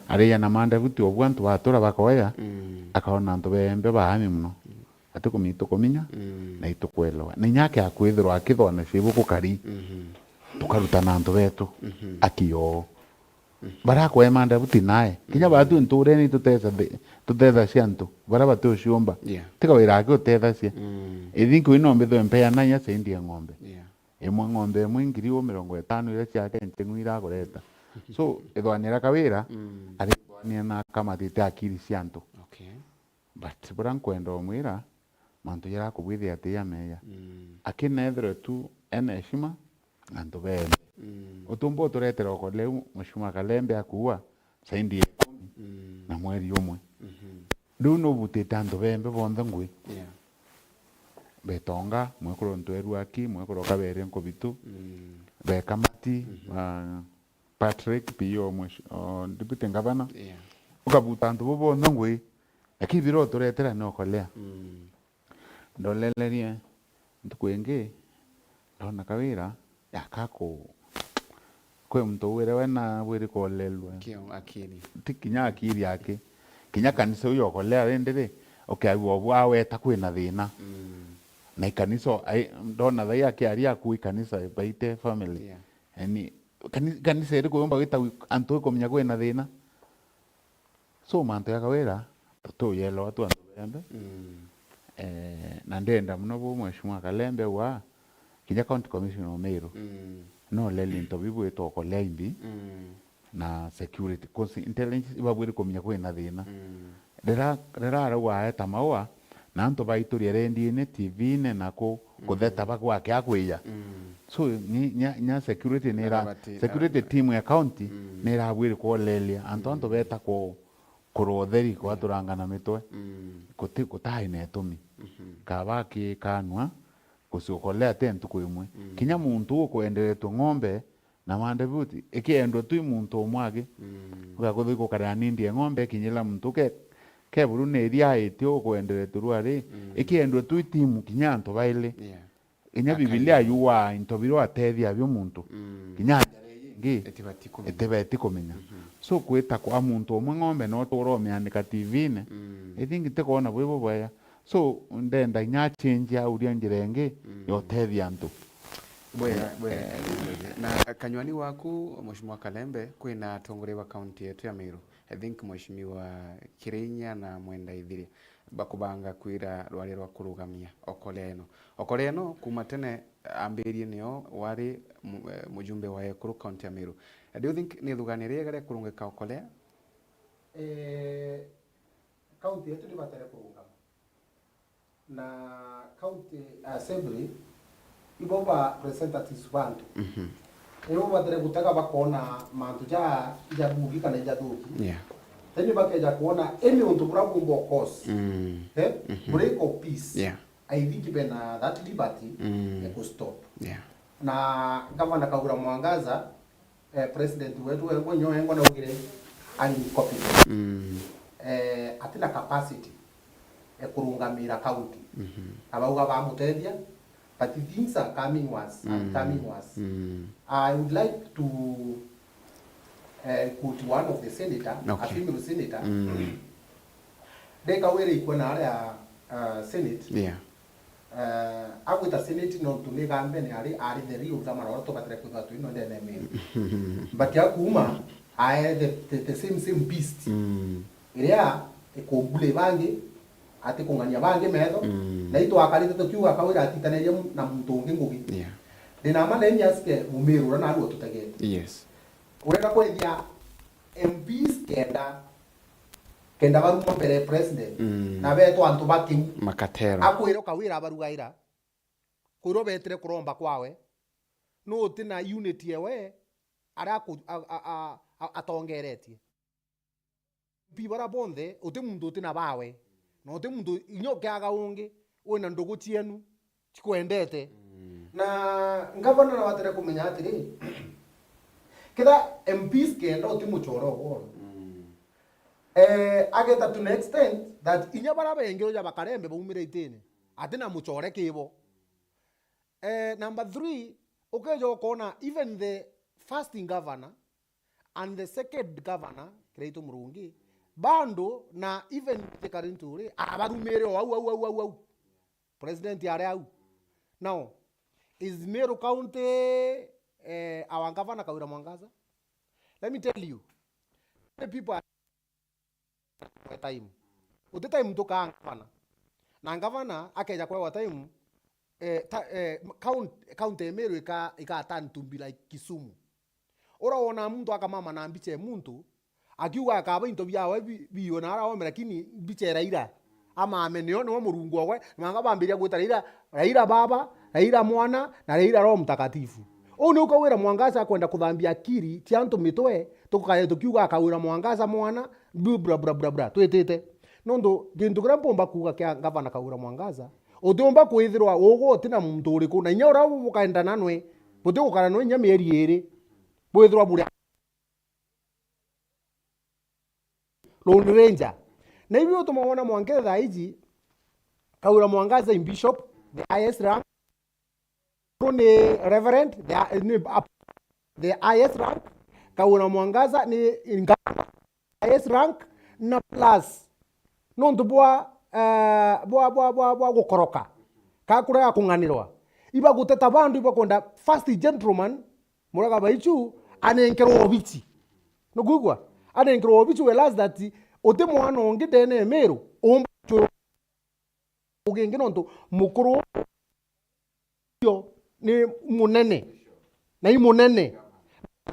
aria na mandebuti obu antu batura bakoya, Mm. akaona antu bembe baami mono. Atikumitukuminya, Mm. na itukwelewa. Na inya akia kwithirwa akithwana cibu kukari, Mhm. tukarutana antu betu, Mhm. akio. Mhm. Baria akwema ndabuti nae. Kinya Mhm. batu ntureni tutesa thi-, tutethasya antu, baria bati uciumba. Yeah. Tiga wira aki utethasia. Mm. I think wi no mbithwe mpeana inya sendi ya ng'ombe. Yeah. Imwe ng'ombe imwe ngiri u mirongo itano iria ciake ncheng'u irakureta. So, ithwania ria Kawira, Mm. arithwania na akamatite akiri cia antu. Okay. But buria nkwenda umwira, mantu jaria akubwithia ati jameja. Mm. Akina ethirwe tu ena heshima na antu bene. Mm. Utumba uturetera ukole u Mheshimiwa Kalembe akuua saindi ya ikumi Mm. na mweri umwe. Mhm. Riu nubutite antu bembe bonthe ngui. Yeah. Betonga, mwekuru Ntweru Aki, mwekuru Kabere Nkubitu, Mm. Bekamati, Mhm. ah, Patrick, P O mwesh-, o, Deputy Governor. Yeah. Ukabuta antu bo bonthe ngui, lakini bira uturetera ni ukolea. Mm. Ndolelerie ntuku ingi, ndona Kawira, yaka ku-, kwi muntu wire we na wiri kolelwe. Kio akiri. Ti kinya akiri aki. Kinya kanisa uyu ukolea rindi ri, ukiagua obu aweta kwina thina. Mm. Na ikanisa, ai, ndona thai akiaria aku ikanisa baite family. Yeah. Yani, kani-, kanisa iriku yumba gwita wi-, antu ikumenya kwina thina? So, mantu ya Kawira, tuyelewa tu antu bembe. Mm. Eh, na ndenda muno bu Mheshimiwa Kalembe wa, kinya County Commissioner o Meru. Mm. No leli into bibu itwa kolea imbi. Mm. Na security, 'cause intelligence ibabwire kumenya kwina thina. Mm. Rira, rira arauga aeta maua, na antu baituria rendiine, T V-ine, na ku, kutheta bagwake akwija. Mm. So, ni, nya, nya security ni ira, Arabati-, security a- team ya county Mm. ni irabwire kwolelia. Antu, antu Mm. beta ku, kurwa utheri, kwaturanga na mitwe. Mm. Kuti, kutai na itumi. Mhm. Kaba ki kanwa, gucokolea te ntuku imwe. Mm. Kinya muntu ukwenderetwe ng'ombe, na mandebuti, ikiendwa tu i muntu umwe aki. Mm. Ugakuthi gukarira nindi ya ng'ombe, kinyira muntu ke, ke buru ni iria aitio ukwenderetwe rwari, Mm. ikiendwa tu i timu kinya antu baili. Yeah. Inya Bibilia yuaa into biria watethia bio muntu. Mm. Kinya njara iji ingi Itibati kumenya. itibeti kumenya. Mhm. So kwita kwa muntu umwe ng'ombe no tuura umianika T V-ine. Mm. I think ntikwona bwi bubwega. So, ndenda inya achange auria njira ingi Mm. ya utethia antu. Bwega, bwega. Eh. Na kanywani waku, Mheshimiwa Kalembe, kwina atongoria ba kaunti yetu ya Meru. I think Mheshimiwa Kirinya na Mwenda Ithiria bakubanga kwira rwari rwa kurugamia okolea ino. Okolea ino kuma tene ambirie nio wari mu-, eh, mujumbe wa ekuru kaunti ya Meru. Do you think ni ithugania riega ria kurungika okolea? Eh, kaunti yetu ni batare kurungama. Na county assembly, ibo ba representatives bantu. Mhm. Ibo batire gutega bakona mantu ja, ja bugi kana ja thuki. Yeah. Then bakeja kuona any untu bura bumba cause. Mm. Eh? Mhm. Break of peace. Yeah. I think bena that liberty Mm. ya ku stop. Yeah. Na Gavana Kawira Mwangaza, eh, president wetu wengwa nyo wengwa naugire ari incompetent. Mm. Eh, atina capacity ya kurungamira county. Mhm. Na bauga bamutethia, but things are coming worse, are Mm. coming worse. Mm. I would like to, eh, quote one of the senator, a Okay. female senator. Mm. Ndeka wira ikwa na aria, uh, Senate. Yeah. Eh, agwita Senate nontu ni Gambene ari, ari the real Thamarora tubatire kwithirwa twi no ndene Meru. But akuuma, ae the, the, the same, same beast. Mm. Iria ikumbule bangi, ati kung'ania bangi metho, mm, na itwakarite tukiuga Kawira atitanirie mu-, na muntu ungi ngugi. Yeah. Ndina ma na inya asike Mumiru uria narua tutegete. Yes. Urenda kwithia M Ps kenda, kenda barumwa mbere ya president, mm, na betwa antu ba kiu. Makatero. Akwira Kawira abarugaira. Kwirwo betire kuromba kwawe. Nu uti na unity ewe aria aku-, a-, a-, a-, a-, atongeretie. Pi bara bonthe, uti muntu uti na bawe. Na uti muntu, inya ukiaga ungi, wina ndugu cienu cikwendete. Mm. Na ngavana nabatire kumenya atiri, ketha M Ps kenda uti muchore ugoro. Mm. Eh, ageta to an extent that inya bara bengi uja bakarembe baumire itini, ati na muchore kibo. Eh, number three, ukeja ukona even the first governor and the second governor, Kiraitu Murungi, bando na even the current uri, abarumire o au, au, au, au, au. President ari au. Now, is Meru County, eh, our governor Kawira Mwangaza? Let me tell you, many people are time. Uti time tukaa ngavana. Na ngavana akeja kwewa time, eh, ta, eh, count-, county ya Meru ika, ika turn to be like Kisumu. Ura wona muntu akamama na mbicha ya muntu, akiuga akaba into biawe bi-, biiwe na ara ome, lakini mbicha iraira. Amame nio, nio Murungu ogwe, manga bambiria gwita Raila, Raila Baba, Raila Mwana, na Raila Roho Mtakatifu. Uu niu Kawira Mwangaza akwenda kuthambia akiri cia antu mitwe, tukaye tukiuga Kawira Mwangaza mwana, bla, bla, bla, bla, bla, twitite. Nontu gintu kiria mpumba kuuga kia ngavana Kawira Mwangaza, utiumba kwithirwa ugwe uti na muntu uriku, na inya uria bukaenda nanwe, butigukara nwe inya mieri iri, bwithirwa buri Lone Ranger. Na ibi utuma wona mwanke thaa iji, Kawira Mwangaza in bishop, the highest rank. Ru ni reverend, the, ni ap-, the highest rank. Kawira Mwangaza ni in governor, highest rank, na plus nontu bwa, eh, bwa, bwa, bwa, bwa gukoroka ka kurega kung'anirwa, ibaguteta bandu ibakwenda first gentleman Muraga Baichu anenkerwa obichi. Nukwigua? Anenkerwa obichi, whereas that uti mwana ungi ndene ya Meru umba churu ugingi nontu mukuru uyo ni munene. Na i munene.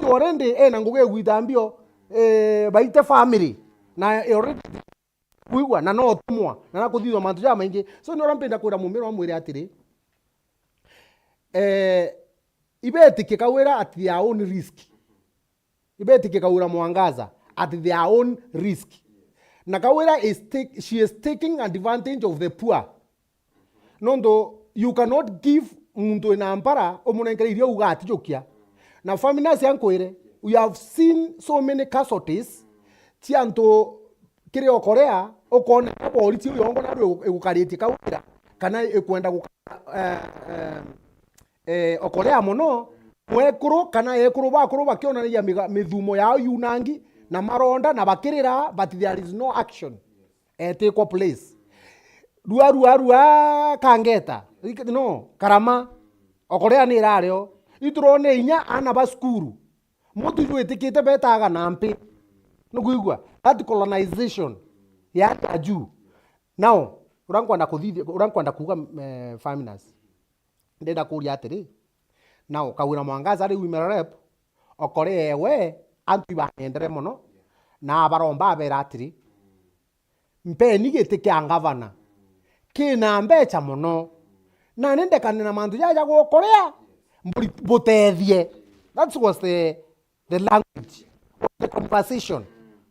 Already ena ngugi ya gwita mbio, eh, baite family. Na already kwigua, na no utumwa, na nakuthithwa mantu jamaingi. So, ni uria mpenda kwira Mumiru amwire atiri, eh, ibetikie Kawira at their own risk. Ibetikie Kawira Mwangaza at their own risk. Na Kawira is take-, she is taking advantage of the poor. Nontu you cannot give muntu wina mpara umunenkere iria uga atijukia. Na Faminas ankwire, we have seen so many casualties cia antu kiri o Korea, ukona borisi uyu ongo naru igu-, igukaritie Kawira, kana ikwenda guka-, eh, eh, eh, o Korea mono, mwekuru kana ekuru bakuru bakionanagia miga-, mithumo yao yunangi na maronda na bakirira, but there is no action etikwa place. Rua, rua, rua, kangeta. Rik-, no, karama. O Korea ni irario. Iturone inya ana ba cukuru. Mutu jwitikite betaga na mpi. Nukwigua? That colonization ya hali ya juu. Now, uria nkwenda kuthithia, uria nkwenda kuuga, eh, Faminas. Ndenda kuria atiri, now, Kawira Mwangaza ari women rep, okore ewe, antu ibanendere mono, na abaromba abera atiri, "Mpeni giti kia ngavana, kina mbecha mono, nani ndekane na mantu jaja gukorea, mburi-, butethie." That was the the language of the conversation.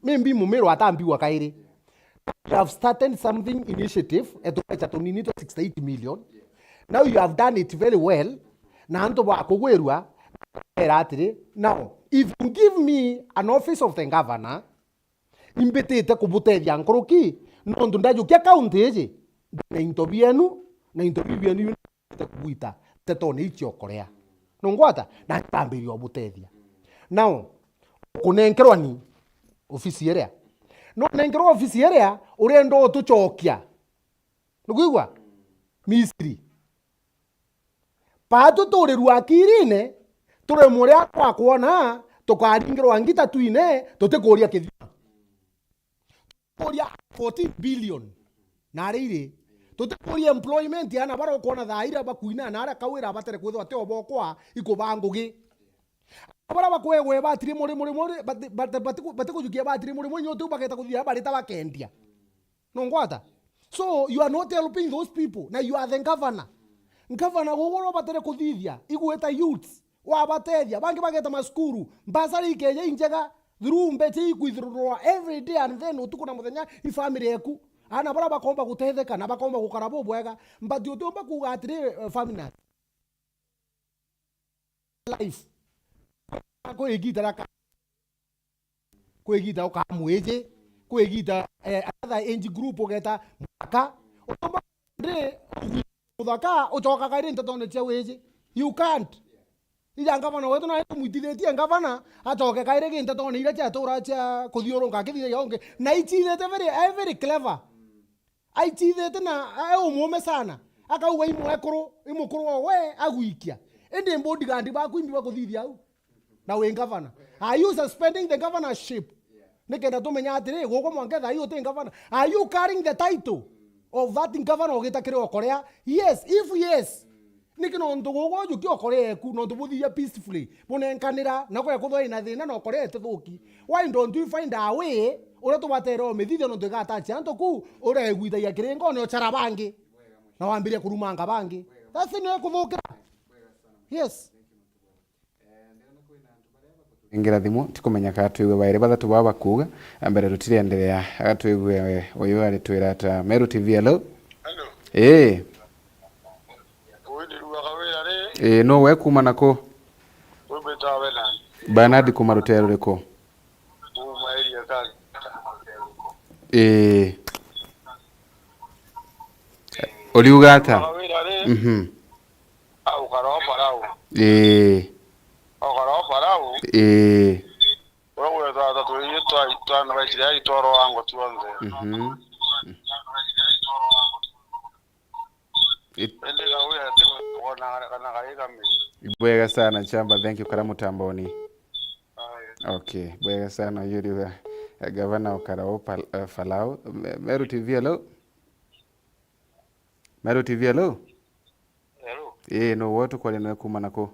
Maybe Mumiru atambigwa kairi. You have started something initiative, etubecha tunini twa sixty-eight million. Now you have done it very well. Na antu bakugwirua, era atiri, "Now, if you give me an office of the governor, imbitite kubutethia nkuruki, nontu ndajukia county iji, ndina into bienu, na into biu bienu kugwita ntetone icio Korea. Nungwata? Na ntambiria ubutethia." Now, kunenkerwa ni ofisi iria. Nunenkerwa ofisi iria, urenda utucokia. Nukwigua? Misiri. Paatu turirua akirine, turemwe uria twakwona, tukaringirwa ngita twine, tutikuuria kithiuma. Tukuuria fourteen billion. Na aria iri, tutikuuria employment, ana baria ukwona thaa iria bakwina, na aria Kawira abatere kwithirwa ati obokwa, ikuba ngugi. Baria bakwegwe batiri muri, muri, muri, bati-, bati-, batiku-, batikujukia batiri muri, muri, nyote bageta kuthia barita bakendia. Nungwata? So, you are not helping those people. Na you are the governor. Governor guguru batire kuthithia, igwita youths, wabatethia. Bangi bageta masukuru, mbasari ikeja injega, through mbecha ikwithirwa every day and then utuku na muthenya i family eku. Ana baria bakomba gutetheka na bakomba gukara bubwega, but utiumba kuuga atiri, eh, family life. Kwi igita ria ka-, kwi igita ukaa mwiji, kwi igita, eh, another age group ugeta muthaka. Utumba ndi muthaka ucoka kairi ntetone cia wiji. You can't. Ija ngavana wetu nawe tumwitithitie ngavana, acoke kairi gi ntetone iria ciatura cia kuthiurunka akithithagia ungi. Na icithite very, eh, very clever. Aicithite na e umume sana. Akauga i mwekuru, i mukuru o we agwikia. Indi bodyguard baku imbi bakuthithia au. Na wi ngavana. Are you suspending the governorship? Nikenda tumenya atiri, guku mwanka thaa ii uti ngavana. Are you carrying the title of that governor ugita kiri okorea? Yes, if yes, niki nontu guku ujukia okorea eku, nontu buthithia peacefully, bunenkanira, na kwe kuthwa ina thina na okorea itithuki. Why don't we find a way uria tubatere umithithia nontu igatachi antu ku, uria igwithagia kiringone uchara bangi, na wambiria kurumanga bangi. That's niyo ikuthukira. Yes. Ingira thimu, tikumenya ka twigue bairi bathatu baba bakuuga, mbere tutirienderea, aga twigue uyu aritwira ata. Meru T V, hello? Hello. Ii. Uyu ni Ruga Kawira ri? Ii, nu we kuma na ku? Uyu mbitawa Bernard. Bernard kuma rutere ruriku? Kuma area kali. Ii. Uriuga ata? Ruga Kawira ri? Mhm. Au, ukara o Farau. Ii. Ukara o Farau. Ii. Uria gwetwa atatũ ii twa, twana ba Isiraeli twarwa ango tuonthe. Mhm. It- Indi Gauya ti wona kana gaiga mi. Bwega sana, Chamba, thank you, kara mutamboni. Aye. Okay, bwega sana, yuriuga, eh, gavana ukara o Pal-, eh, Falau. Me-, Meru T V, hello? Meru T V, hello? Hello. Ii, nu wo tukwaria nawe kuma na ku?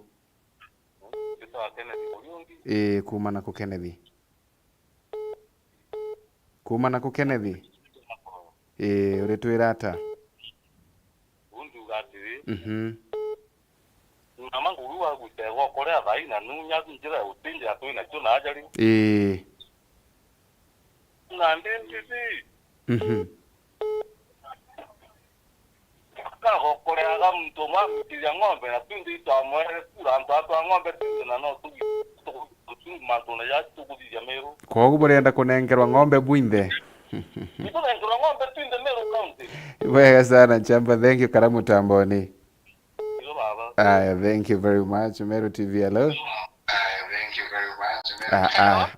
Mbitawa Kenneth Muriungi. Ii, kuma na ku Kenneth? Kuma na ku Kenneth? Ii, uritwira ata? Uu ndiuga atiri. Mhm. Nama nguru wa gutega ukorea thaai na nunya njira ya utindi atwi nacio na ajari. Ii. Na ndi ndithi. Mhm. Kagokoreaga muntu umwe amwikithia ng'ombe, na twinthe itwamwere kura, antu atwa ng'ombe twinthe, na no tugi-, tugu-, tugu-, mantune ja tuguthithia Meru. Kwogu burenda kunengerwa ng'ombe bwinthe? Nitunengerwa ng'ombe twinthe Meru County. Bwega sana, Nchamba. Thank you, kara mutamboni. Igo baba. Aya, thank you very much. Meru T V, hello? Ah, ah.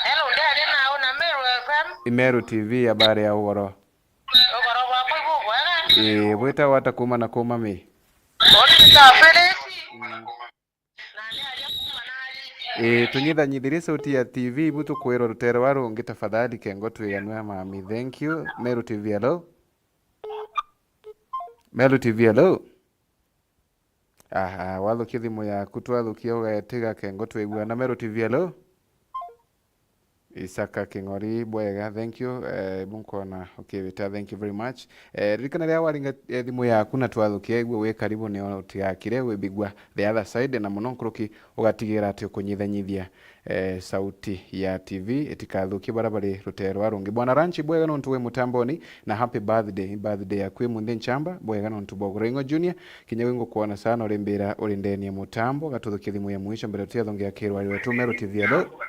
Hello, ndiaria nao na Meru F M. Meru T V, habari ya ugoro? Ugoro bwakwa ibubwega? Ii, bwitagwa ata kuma na kuma mi? Uri ta Felix. Mm. Na ndiaria kuma nari. Ii, tunyithanyithirie sauti ya T V, ibu tukwirwa rutere rwa rungi tafadhali, kengo twiganwe mami. Thank you. Meru T V, hello? Meru T V, hello? Aha, wathukia thimu yaku, twathukia ugetiga kengo twaiguana. Meru T V, hello? Isaka King'ori, bwega, thank you. Eh, ibu nkona ukibita, thank you very much. Eh, ririkana riria waringa, eh, thimu yaku na twathukia, igua wi karibu, nio utigakire wibigua the other side, na muno nkuruki ugatigira ati ukunyithanyithia eh, sauti ya T V itikathukie bara bari rutere rwa rungi. Bwana Ranchi, bwega nontu wi mutamboni, na happy birthday. Birthday yaku imunthi Nchamba, bwega nontu bwa Guraing'o Junior. Kinya wi ngukwona sana uri mbira uri ndeni ya mutambo, gatuthukie thimu ya mwisho mbere tutiathungia kirwari wetu. Meru T V, hello?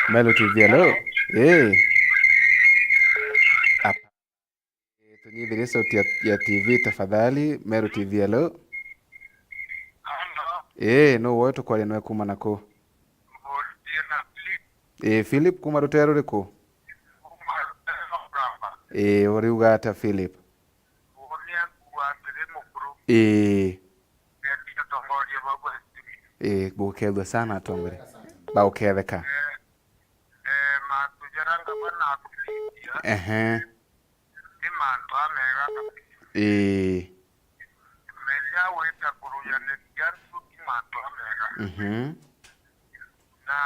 Meru T V, hello? Eh. Ap- Eh, tunyithirie sauti ya, ya T V tafadhali. Meru T V, hello? Hello. Eh, nu woe tukwaria nwe kuma na ku? Mburia na Philip. Eh, Philip kuma rutere ruriku? Kuma rutere rwa Muramba. Eh, uriuga ata Philip? Uria Ii. Ngendi atongoria bau ba studio. Ii, bukethua sana atongoria. Bauketheka. Eh, eh, mantu jaria ngavana akuthithia. Ehe. Ni mantu amega kabisa. Ii. Meja gwita kurujaniriria antu ni mantu amega. Mhm. Na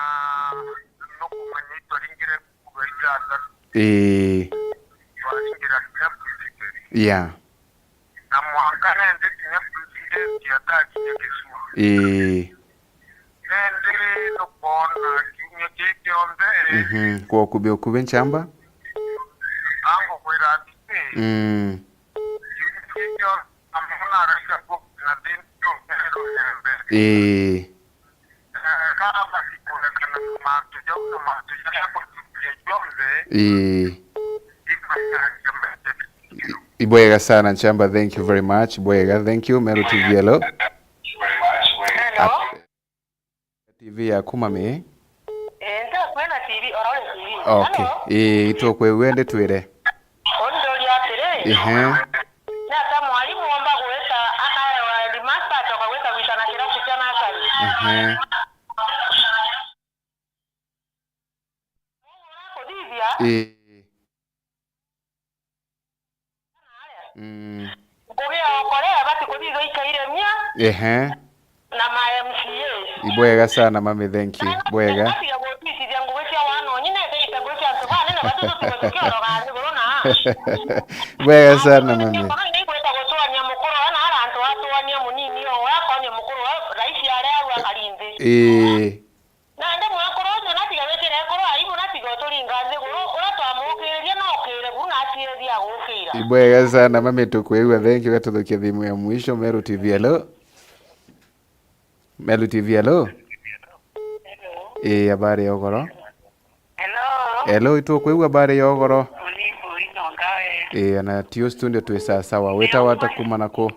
nukumenya itwaringire kuuga ijanda. Ii. Twaringira kinya principal. Yeah. Na mwanka nende kinya president atakinya Kisumu. Ii. Nende nukwona kiumia kii kionthe. Mhm. Kwa ukubi ukubi nchamba? Angukwira atiri. Mm. Kiumia kii kionthe, amona araira ku na thini kionthe rugembe. Ii. Ii. Ibwega sana, Nchamba, thank you very much. Ibwega, thank you. Meru T V, hello. Hello. Ap-, T V yaku, mami. Eh, ntakwena T V, orore T V. Okay. Hello. Ii, itukwigua indi twire. Undoria atiri, ehe, ni ata mwarimu omba gwita akaewa headmaster acoka gwita gwita na kirabu kia nasari? Ehe. Kuthithia. Ii. Mm. Ngugi ya Okolea ibati kuthithwa ikairemia. Ehe. Na ma M C A. Ibwega sana, mami, thank you. Bwega. Batiga gutwitithia ngugi cia wanonyi na ithirite ngugi cia antu banene batu tutige tukioroga nthiguru na. Bwega sana, mami. Ni gwita gutuania mukuru na ara antu atuania munini o akonia mukuru raisi aria au akari nthi. Ii. Nandi mwekuru ucio natiga wikire ekuru aibu, natiga uturinga nthiguru, uria twamukiririe no ukire bu na aciethia agukira. Ibwega sana, mami, tukwigua. Thank you, gatuthukia thimu ya mwisho. Meru T V, hello. Meru T V, hello. Hello. Ii, habari ya ugoro? Hello. Hello, itukwigua, habari ya ugoro? Uni mbui no ngawe. Ii, ana tio studio twi sawa sawa. Wita wata kuma na ku?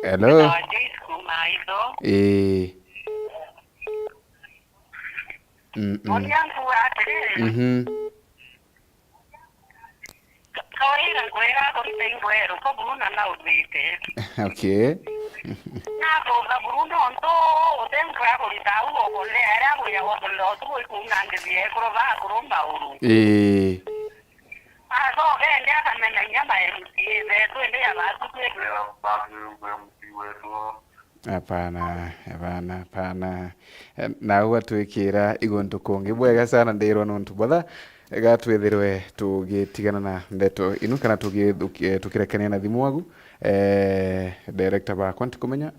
Hello? Nitawa Joyce kuma Itho. Ii. Mm, mm. Muria nkuga atiri, mhm, ka-, kawaida ngwira kurita ingweru, ko buru na naumite. Okay. Nathutha buru nontu utengwira kurita au Okolea, aria wira wothulira utuku ikuna ngithi ekuru bakuru mbauru. Ii. Acoka indi akamenya inya ma M C A betu, indi ya batu twithira. Hapana, hapana, hapana. Eh, nau atwikira iguntu kungi. Bwega sana, ndirwa nontu botha, ga twithirwe tugitigana na ndeto inu kana tugi-, tuki-, eh, tukirekania na thimu wagu. Eh, director bakwa ntikumenya.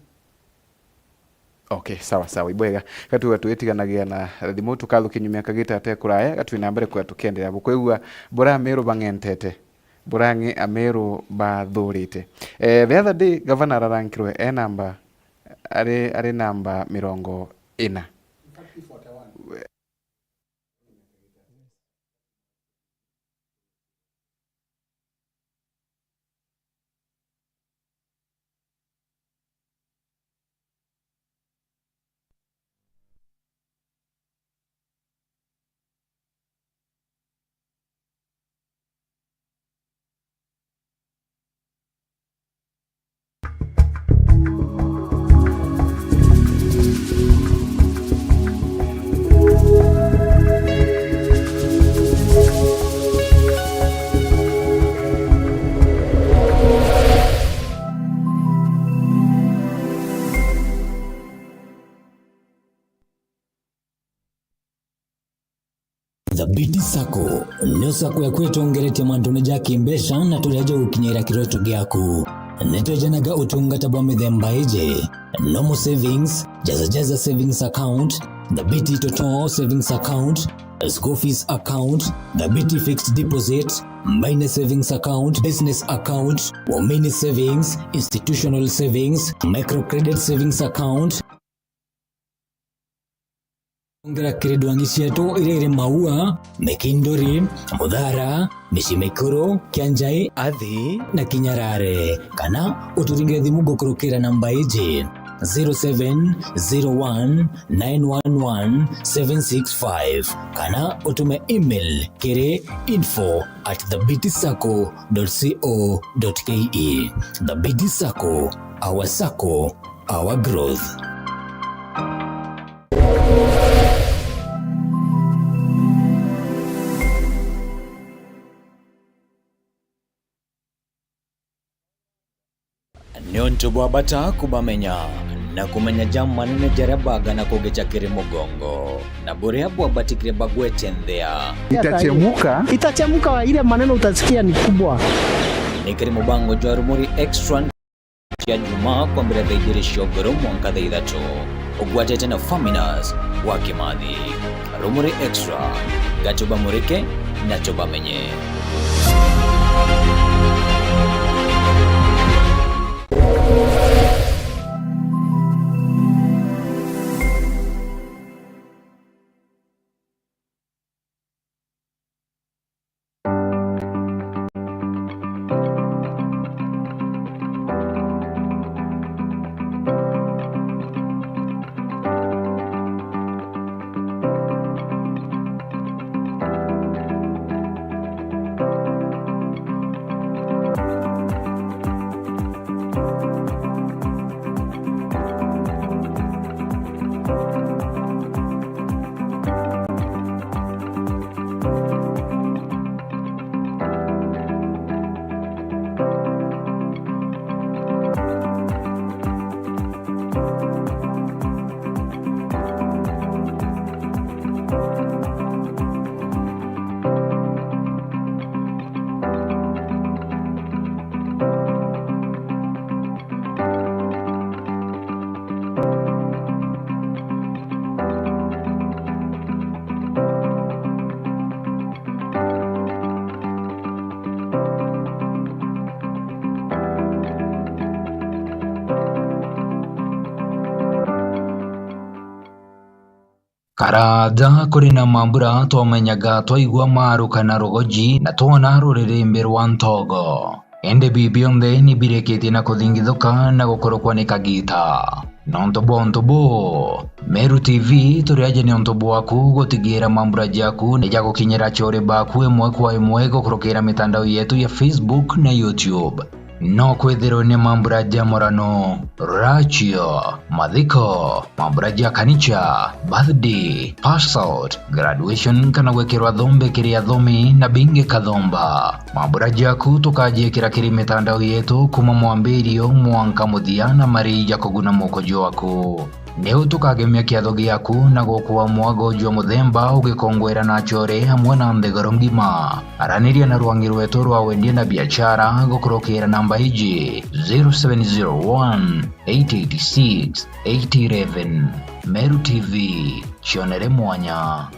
Okay, sawa sawa, ibwega. Gatuga twitiganagia na thimu, tukathukia nyuma ya kagita ate kuraya, gatwi na mbere kwa tukiendelea bukwigua bura Ameru bang'entete, bura ng'e Ameru bathurite. Eh, the other day, gavana ararankirwe e namba, ari, ari namba mirongo ina. Thabiti Sacco nio sacco yaku itongeretie mantune ja kimbeca na turia ja gukinyira kiroto giaku. Nitwejanaga utungata bwa mithemba iji: normal savings, jaza jaza savings account, Thabiti Toto savings account, school fees account, Thabiti fixed deposit, mine savings account, business account, women savings, institutional savings, microcredit savings account. Ongera kiri ndwangi cietu iria iri Maua, Mikinduri, Muthara, Micii Mikuru, Kianjai, Athi na Kinyarare. Kana uturingire thimu gukurukira namba iji: zero seven zero one nine one one seven six five, kana utume email kiri info at the biti sacco dot co dot ke. The Biti Sacco, our sacco, our growth. Niuntu bwa bata kubamenya, na kumenya ja manene jaria bagana kugicha kiri mugongo, na buria bwabatikire bagwete nthia. Itachemuka. Itachemuka, ile maneno utasikia ni kubwa. Ni kiri mubango jwa Rumuri Extra cia Jumaa kwambira thaa ijiri cia ugoro mwanka thaa ithatu. Ugwatite na Faminas wa Kimathi. Rumuri Extra, ga tubamurike na tubamenye. Karaaja kuri na mambura twamenyaga twaigua maaruka na rugoji na twona ruririmbi rwa ntogo. Indi bii bionthe ni birikitie na kuthingithuka na gukurukwa ni kagiita. Nontu bwa untu buu, Meru T V turi aja niuntu bwaku gutigiira mambura jaku ni jagukinyira achore baku imwe kwa imwe gukurukira mitandao yetu ya Facebook na YouTube. No kwithirwe ni mambura ja murano, rachio, mathiko, mambura ja kanicha, birthday, pass out, graduation kana gwikirwa thombe kiri athomi na bingi kathomba. Mambura jaku tukajiikira kiri mitandao yetu kuma mwambirio mwanka muthia na marii ja kuguna muko jwaku. Niu tukagemia kiatho giaku na gukua mwago jwa muthemba ugikongwera na achore amwe na nthiguru ngima. Araniria na rwangi rwetu rwa wendia na biachara gukurukira namba iji, zero seven zero one, eight eight six, eight eleven. Meru T V, cionere mwanya.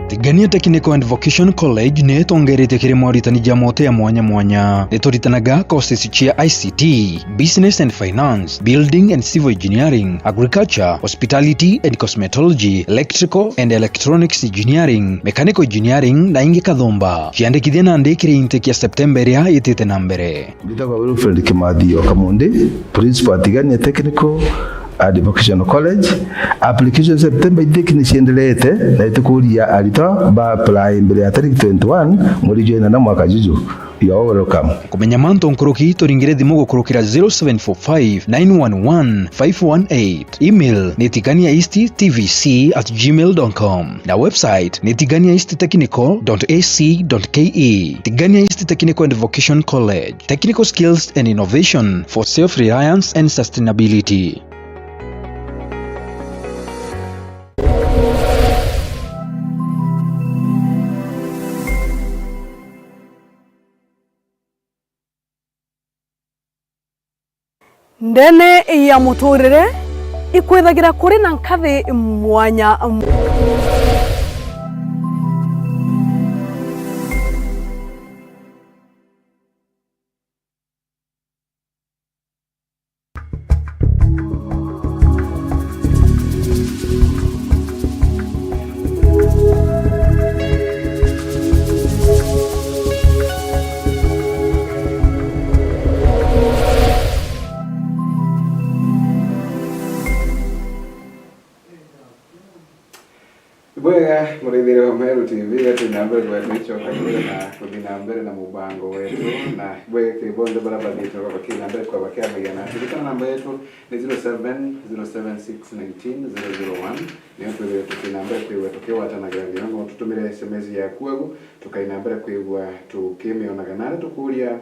Tigania Technical and Vocation College ni itongeretie kiri moritani ja mote ya mwanya mwanya. Ni turitanaga courses cia I C T, Business and Finance, Building and Civil Engineering, Agriculture, Hospitality and Cosmetology, Electrical and Electronics Engineering, Mechanical Engineering na ingi kathomba. Ciandikithia nandi kiri intake ya September iria itite na mbere. Mbitagwa Wilfred Kimathi o Kamundi, Principal Tigania Technical and Vocational College. Application September intake ni cienderete na itukuria aritwa ba apply mbere ya tariki twenty-one mweri jwa inana mwaka juju. You are welcome. Kumenya mantu nkuruki, turingire thimu gukurukira zero seven four five nine one one five one eight. Email ni tigania east T V C at gmail dot com. Na website ni tigania east technical dot A C dot K E. Tigania East Technical and Vocation College. Technical skills and innovation for self-reliance and sustainability. Ndene ya muturire ikwithagira kuri na nkathi mwanya. Bwega, murithire wa Meru T V, ati na mbere kwa twicoka mbere na kuthi na mbere na mubango wetu, na bwega kiri bonthe bara bathite bakiri na mbere kwa bakiamenya na tirikana namba yetu ni zero seven zero seven six nineteen zero zero one. Niyo twithire tuki na mbere kwigua tukiwatanagira, niyo no tutumire S M S yaku au, tukai na mbere kwigua tukimionaga. Nari tukuria,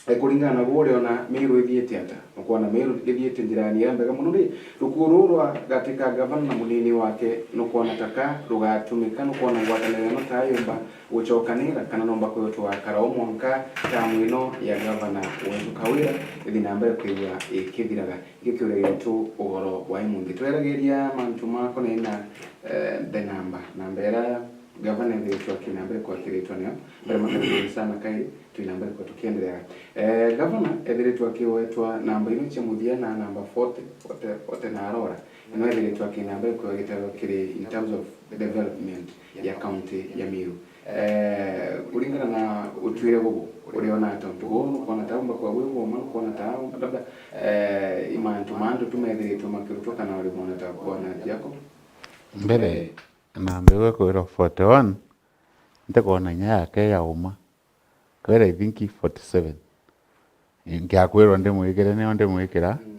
e, kuringana na gwe uriona Meru ithiite ata? Nukwona Meru ithiite njirani ya mbega mono ri? Rukuu ruu rwa gati ka gavana na munini wake, nukwona taka rugatumika? Nukwona ngwataniro ino ta yumba gucokanira, kana nomba kwithirwa twakara o mwanka tamu ino ya gavana wetu Kawira ithi na mbere kwigua ikithiraga? Ikio kiuria gitu ugoro bwa imunthi. Tweragiria mantu makonainie na, eh, the number. Namba iria gavana ethiritwe akina mbere kwakiritwa nio, mbere makarigirisa makai, twina mbere kwa tukiendelea. Eh, gavana ethiritwe akiwetwa namba ino cia muthia na namba forty, ote, ote na arora. Ino ethiritwe akina mbere kwa gitaro kiri in terms of development ya county ya Meru. Eh, kuringana na utwire gugu, uriona ata untu guu? Nukwona ta umba kwa gwi guma, nukwona ta labda, eh, imantu mantu tumethiritwe makirutwa kana uri mwona ta bwana Jacob? Mbere, namba iwe kwirwa forty one, ntikwona inya yake ya uma. Kwira, I think, forty seven. Ngiakwirwa ndimwikire, nio ndimwikira. Mm.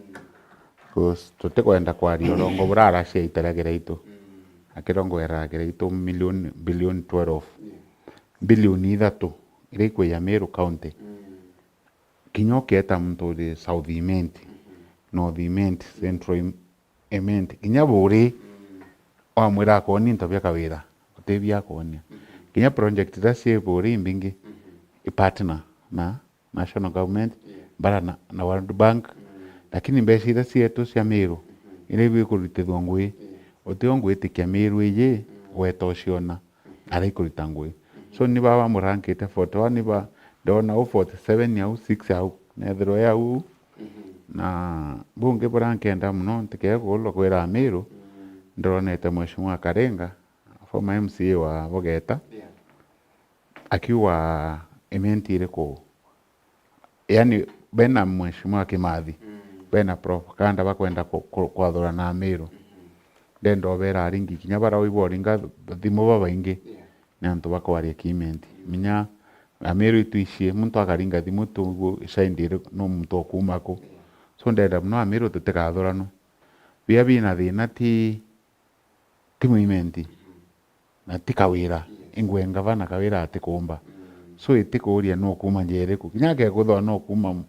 'Cause tutikwenda kwaria urongo burara cia itaragira itu. Mm. Akirongo eraragira itu million, billion twelve. Yeah. Billion ithatu iria ikwiya Meru County. Mm. Kinya ukieta muntu uri South Imenti, North Imenti, Central Im-, Imenti, kinya Buri, wamwira akonia into bia Kawira, uti bia akonia. Kinya project iria cii Buri imbingi, i partner na national government, bara na, na World Bank, lakini mbeca iria cietu cia Meru, iria ibikurutithua ngui, utio ngwitikia Meru iji gweta uciona. Araikuruta ngui. So, ni baba bamurankite forty one, ni ba, ndona u forty seven au, six au, nethirwe au. Na bungi buria nkenda mono, ntikee kuurwa kwira Amiru, ndironete Mheshimiwa Karenga, former M C A wa Bogeta, akiuga imenti iriku. Yani, bena Mheshimiwa Kimathi, bena propaganda bakwenda ku-, ku-, kwathurana Amiru. Ndenda ubera aringi kinya bara uigwa uringa thimu babaingi, ni antu bakwaria kiimenti. Minya Amiru itwishie, muntu akaringa thimu tu, shaindi iri, no muntu okuuma ku. So, ndenda mono Amiru tutikathuranwe. Biria bina thina ti ti mwimenti, na ti Kawira, ingwe ngavana Kawira atikuumba. So, itikuuria no kuuma njira iriku. Kinya akekuthwa no kuuma m-,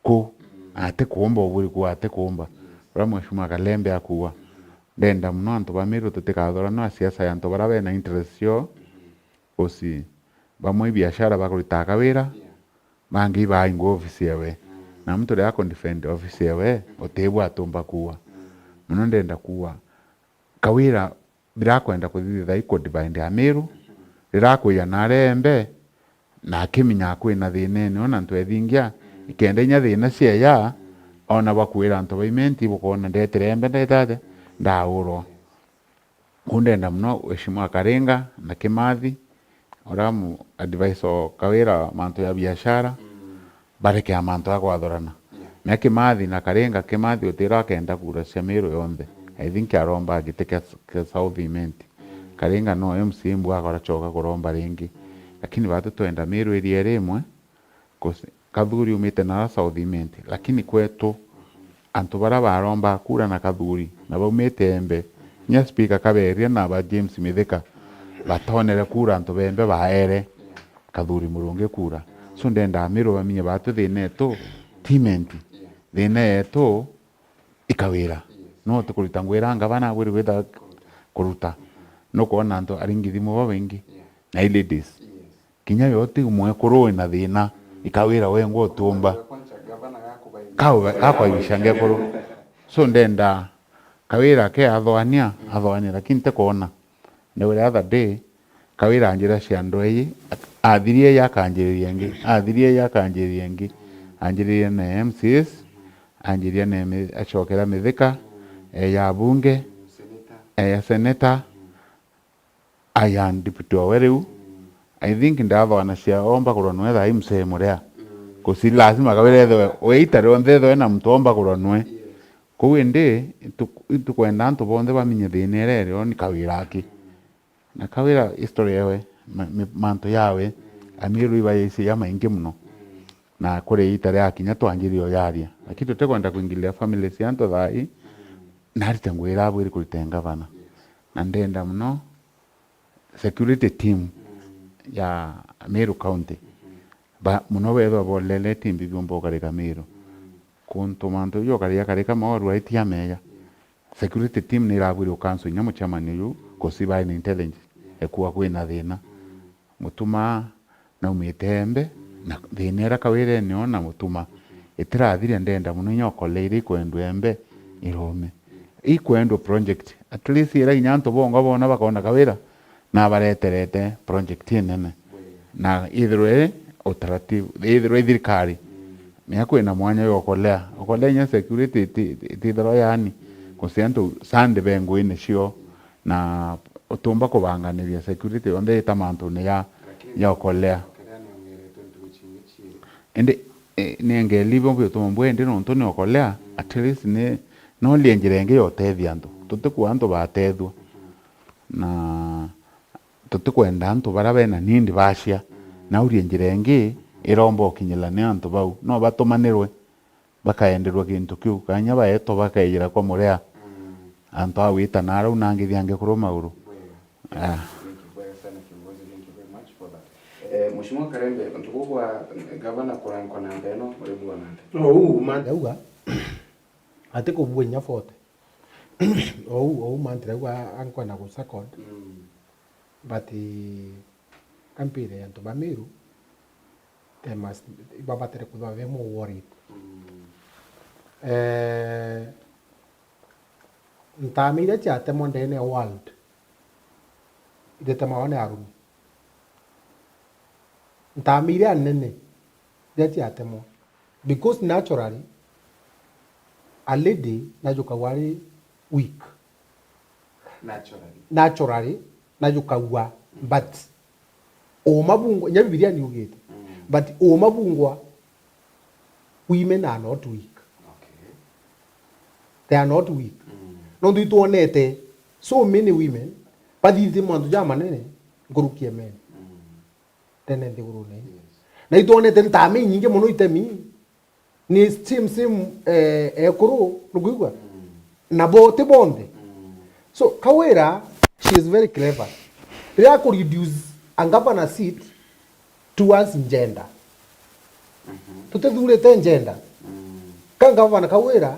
ku, atikuumba, uburi ku atikuumba. Uria Mheshimiwa Kalembe akuuga. Ndenda mono antu ba Meru tutikathuranwa siasa ya antu baria bena interest cio. Usi, bamwe ibiashara bakuritaga Kawira, bangi ibaingwa ofisi ewe. Na muntu riria akundefend ofisi ewe, utibwa atumba kuuga. Mono ndenda kuuga, Kawira, birakwenda kuthithia ikudivide Amiru, rirakwija na arembe, na akiminyaga kwina thina ene, ona antu ethingia, ikenda inya thina cieja, ona bakwira antu ba imenti, bukoona ndetire embe, ndete atia, ndaurwa. Ku ndenda mono Mheshimiwa Karenga na Kimathi, uria mu-, advisor o Kawira mantu ya biashara, barekea mantu ya kwathurana. Mea Kimathi na Karenga, Kimathi utira akenda kura cia Meru yonthe. I think aromba giti kia, kia South Imenti. Karenga no M C A mbu akora coka kuromba ringi. Lakini batu twenda Meru area iri imwe, 'cause Kathuri umite na South Imenti, lakini kwetu, antu baria baromba kura na Kathuri, na baumite Embe, kinya speaker Kaberia na ba James Mithika, batonere kura antu ba Embe baere Kathuri Murungi kura. So, ndenda Amiru bamenye batu thina yetu ti imenti. Thina yetu i Kawira. No ti kuruta ngwira ngavana abwiri gwitha kuruta. Nukwona antu aringi thimu babaingi, na i ladies. Kinya yo ti mwekuru wina thina, i Kawira wengwa utumba. Kau-, gakwaibisha ngekuru. So, ndenda Kawira ke athoania, athoania, lakini ntikwona. Ni uria other day, Kawira anjira cia ndwei, athirie ya akanjiriria ingi, athirie ya akanjiriria ingi. Anjiririe na M C As, anjiria na mi-, acokera Mithika, eh, ya bunge, eh, ya senator, aya deputy owe riu. I think ndathwana cia omba kurwa nwe thaa imsee muria. Kusi lazima Kawira ethwe, we ita rionthe ethwe na muntu omba kurwa nwe. Kou indi, itu-, itukwenda antu bonthe bamenye thina iria irio ni Kawira aki. Na Kawira history yawe, ma-, mi-, mantu yawe, Amiru ibayaisi ya maingi muno. Na kuri ita ria kinya twanjirie uyaria. Lakini tutikwenda kuingiliria family cia antu thaa ii, na arite ngugi iria abwiri kurita e ngavana. Na ndenda muno security team ya Meru County, ba, muno bethwa bolele timbi biumba ukarika Meru. Kuntu mantu jau ukaria karika maoru aitia meja. Security team ni irabwirwe ukanswa inya mucemani uyu, 'cause by intelligence, ekua kwina thina. Mutuma naumite Embe, na thina iria Kawira ene o na Mutuma itirathiria, ndenda muno inya ukole iria ikwendwa Embe irome. Ikwendwa project, at least iria inya antu bongwa boona bakona Kawira nabareterete project inene. Na ithirwe iri utaratibu, ithirwe i thirikari, nia kwina mwanya jwa ukolea. Ukolea inya security iti-, iti-, itithirwa yaani, 'cause antu Sunday be nguine cio, na utumba kubanganiria security yonthe ita mantune ja, ja ukolea. Indi, eh, ni engeli bo biutuma mbwe, indi nontu ni ukolea, at least ni, no rie njira ingi ya utethia antu. Tutikua antu batethua. Na tutikwenda antu baria bena need bacia, na urie njira ingi iromba ukinyira ni antu bau. No batumanirwe, bakaenderwa gintu kiu, kanya baetwa bakejira kwa murea. Antu a gwita na arau na ngithi angi kuruma uru. Ah. Thank you very sana, kiongozi. Thank you very much for that. Eh, Mheshimiwa Karembe, ntuku kwa gavana kurankwa namba ino, muri bwona atia? Ou, manthe auga, ati kubua inya forty. Ou, ou manthe auga ankwenda gu second. Mm. But, eh, kampire antu ba Meru, they must, ibabatere kwithirwa be more worried. Mm. Eh, ntama iria ciatemwa ndene ya world, itetemagwa ni arumi. Ntama iria nene iria ciatemwa. Because naturally, a lady najukagwa ari weak. Naturally. Naturally, najukagwa, but uuma bungwa, inya Bibilia niugite, mm, but uuma bungwa, women are not weak. Okay. They are not weak. Mm. Nontu itwonete so many women bathithie mantu jamanene nkuruki ya men. Mm. Tene nthigurune ii. Yes. Na itwonete ntama inyingi mono itemi ni same, same, eh, ekuru, nukwigua? Mm. Na bo ti bonthe. Mm. So, Kawira, she is very clever. Riria aku reduce a governor seat towards gender. Mhm. Tutithurite gender. Mm. Ka governor Kawira,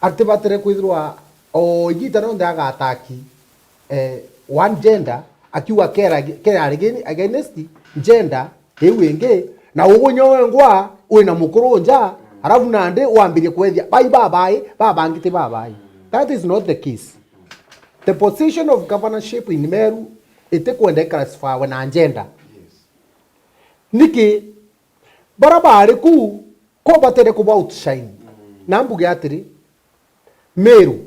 atibatire kwithirwa o igita rionthe agataki, eh, one gender, akiuga kera-, kerari gini against gender iu ingi, na ugunyongwa wina mukuru nja, arafu nandi wambirie kwethia bai babai, babangi ti babai. That is not the case. The position of governorship in Meru itikwenda iclassifywe na gender. Yes. Niki? Bara bari ku, ko batere kuba outshine. Mm. Na mbuge atiri, Meru,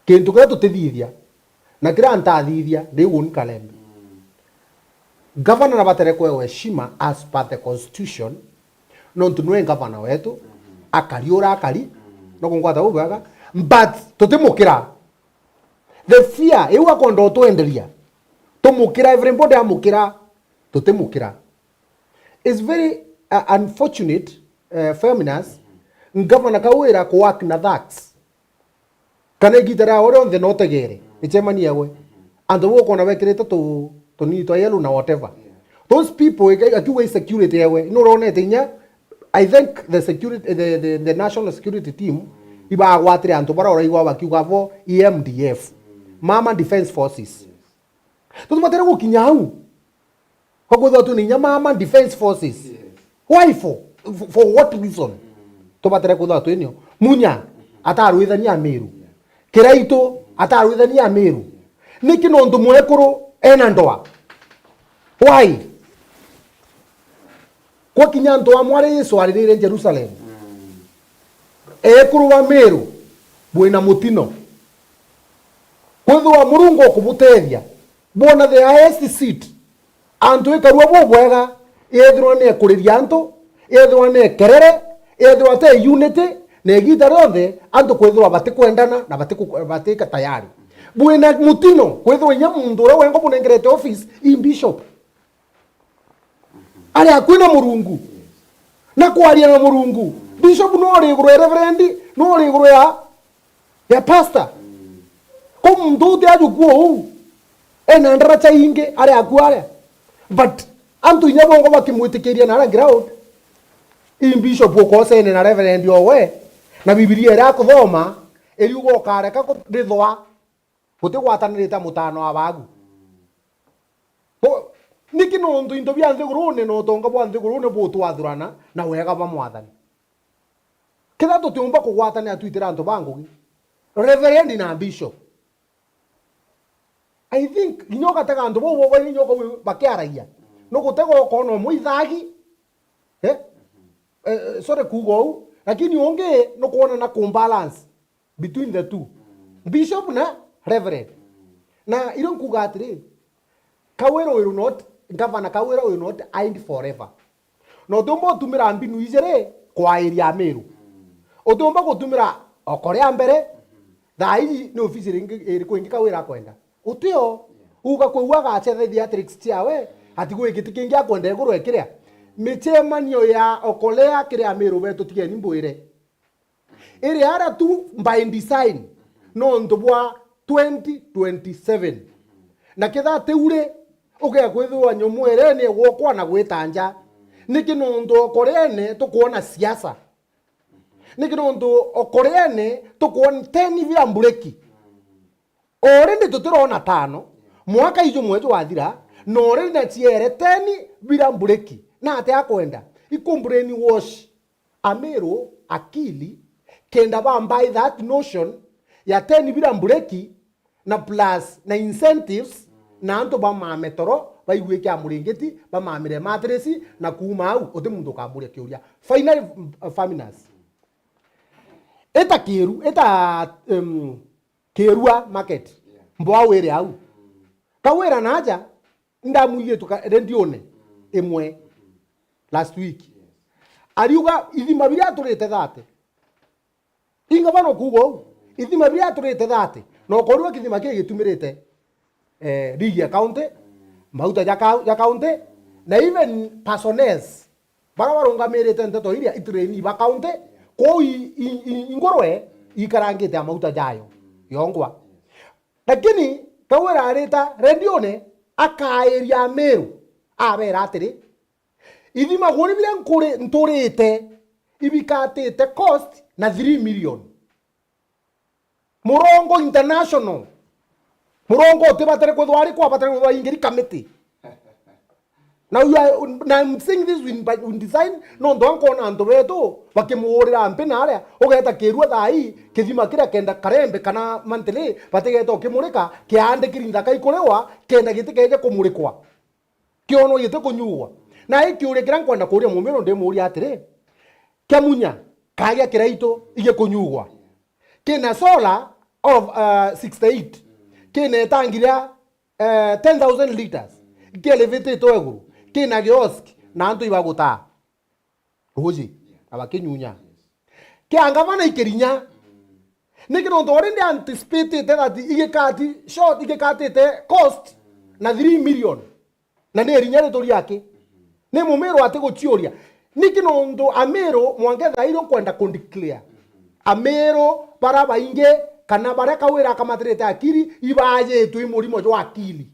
kintu kiria tutithithia, na kiria ntathithia, ndi uni Kalembe. Mm. Gavana nabatere kwewa heshima as per the constitution, nontu niwe gavana wetu, mm, akari ura akari, mm, no kungwata bubwega, but tutimukira. The fear, iu akwenda utwenderia, tumukira, everybody amukira, tutimukira. It's very, uh, unfortunate, uh, Feminist, Governor Kawira ku work na thugs. Kana igita ria uria onthe notegere, icemania we. Antu bukona bekirite tu, tunini twa yellow na whatever. Yeah. Those people, ika-, akiuga i security ewe, nuronete inya, I think the security, the, the, the national security team, ibagwatire antu bara uraigua bakiuga bo E M D F. Mama Defense Forces. Yes. Tutibatire gukinya au. Kwa kwithirwa twina inya mama defense forces. Yes. Why for? For, for what reason? Mm. Tubatire kwithirwa twinio. Munya, mm-hmm, atarwithania Amiru. Yeah. Kiraitu, atarwithania Amiru. Yeah. Niki nontu mwekuru ena ndoa? Why? Gwakinya antu amwe aria Yesu aririre Jerusalem. Mm. Ekuru ba Miru, bwina mutino. Kwithirwa Murungu ukubutethia, bwona the highest seat, antu ikarua bubwega, yethirwa ni ekuriria antu, yethirwa ni ekerere, yethirwa te unity, na igita rionthe antu kwithirwa batikwendana na batiku-, batika tayari. Bwina mutino, kwithirwa inya muntu uria wengwa bunengerete office i bishop. Ari akui na Murungu. Na kwaria na Murungu. Bishop no uri iguru ya reverend, no uri iguru ya, ya pastor. Ko muntu uti ajuku uu, ena ndaracha ingi, ari akui aria. But antu inya bongwa bakimwitikiria na aria ground, i bishop ukosene na reverend owe, na Bibilia iria akuthoma, iriuga ukareka kurithwa gutigwatanirite mutano wa bagu. Bo-, niki nontu into bia nthigurune na utonga bwa nthigurune butwathurana na wega bwa Mwathani. Kethira tutiumba kugwatanira twitire antu ba ngugi, reverend na bishop. I think, inya ugatega antu bau bobairi inya ukau bakiaragia. Nugutega ukona umwe ithagi. Eh? Eh, eh, sorry kuuga uu. Lakini ungi nukwona na kumbalance between the two. Bishop na reverend. Na irio nkuuga atiri, Kawira will not, Governor Kawira will not hide forever. Na utiumba utumira mbinu ijiri kwairia Amiru. Utiumba gutumira okoria mbere, thaa iji ni ofisi ringi, iriku ingi Kawira akwenda. Utio, uga kwiu agacha the theatrics ciawe, ati gwi giti kingi akwenda iguru ekiria. Micemanio ya okoria kiri Amiru betu tigeni mbwire. Iri ara tu by design, nontu bwa twenty twenty-seven. Na kethira ati uri, ugea kwithirwa nyomwerene gwokwa na gwita nja. Niki nontu okorene tukwona siasa. Niki nontu okorene tukwona teni bia mbureki. Already tutirona tano, mwaka iju mweju wathira, na already na ciere teni bira mbureki. Na ati akwenda, iku brainwash Amiru akili, kenda ba buy that notion ya teni bira mbureki, na plus na incentives, na antu bamame toro, baigwike a muringiti, bamamire matresi, na kuuma au, uti muntu ukamuria kiuria. Finally, mm, Faminas. Ita kiru, ita, um, Kirua market. Yeah. Mbwau iri au. Kawira naja, ndamwigitu ka-, rendione imwe last week. Yes. Ariuga ithima biria aturite thate. Inga bano kuuga uu. Ithima biria aturite thate. Na ukorua kithima kii gitumirite, eh, ligi ya county, mauta ja ka-, ja county, na even personels. Bara barungamirite nteto iria itureni ba county, kwou i, i, i, ingurwe ikarangite a mauta jayo yongwa. Lakini Kawira arita rendione, akairia Amiru, abera atiri, ithima guri biria nkuri, nturite, ibikatite cost na three million. Murongo international. Murongo utibatire kwithwa ari kwa, abatire kwithwa ingiri kamiti. Now you are, na I'm saying this in, by, in design, nontu ankona antu betu bakimuurira mpi na aria, ugeta kirua thaa ii, kithima kiria kenda karembe kana mantili, batigeta ukimurika, kiandikiri nthaka ikuriwa, kenda gitikeje kumurikwa. Kiono gitikunyugwa. Na ikiuria kiria nkwenda kuuria Mumiru, ndimuuria atiri, kia Munya, kagia kiraitu igikunyugwa. Kina solar of, uh, sixty-eight. Kina itangi ria, uh, ten thousand liters. Kielevititwe iguru. Kina kiosk na antu ibagutaa ruuji na bakinyunya. Kia ngavana ikirinya. Niki nontu already anticipated that igikati short, igikatite cost na three million. Na ni irinya rituri aki. Ni Mumiru atiguciuria. Niki nontu Amiru mwanka thaa iri ukwenda ku declare. Amiru bara baingi kana baria Kawira akamatirite akiri, ibaajitwe i murimo jwa akiri.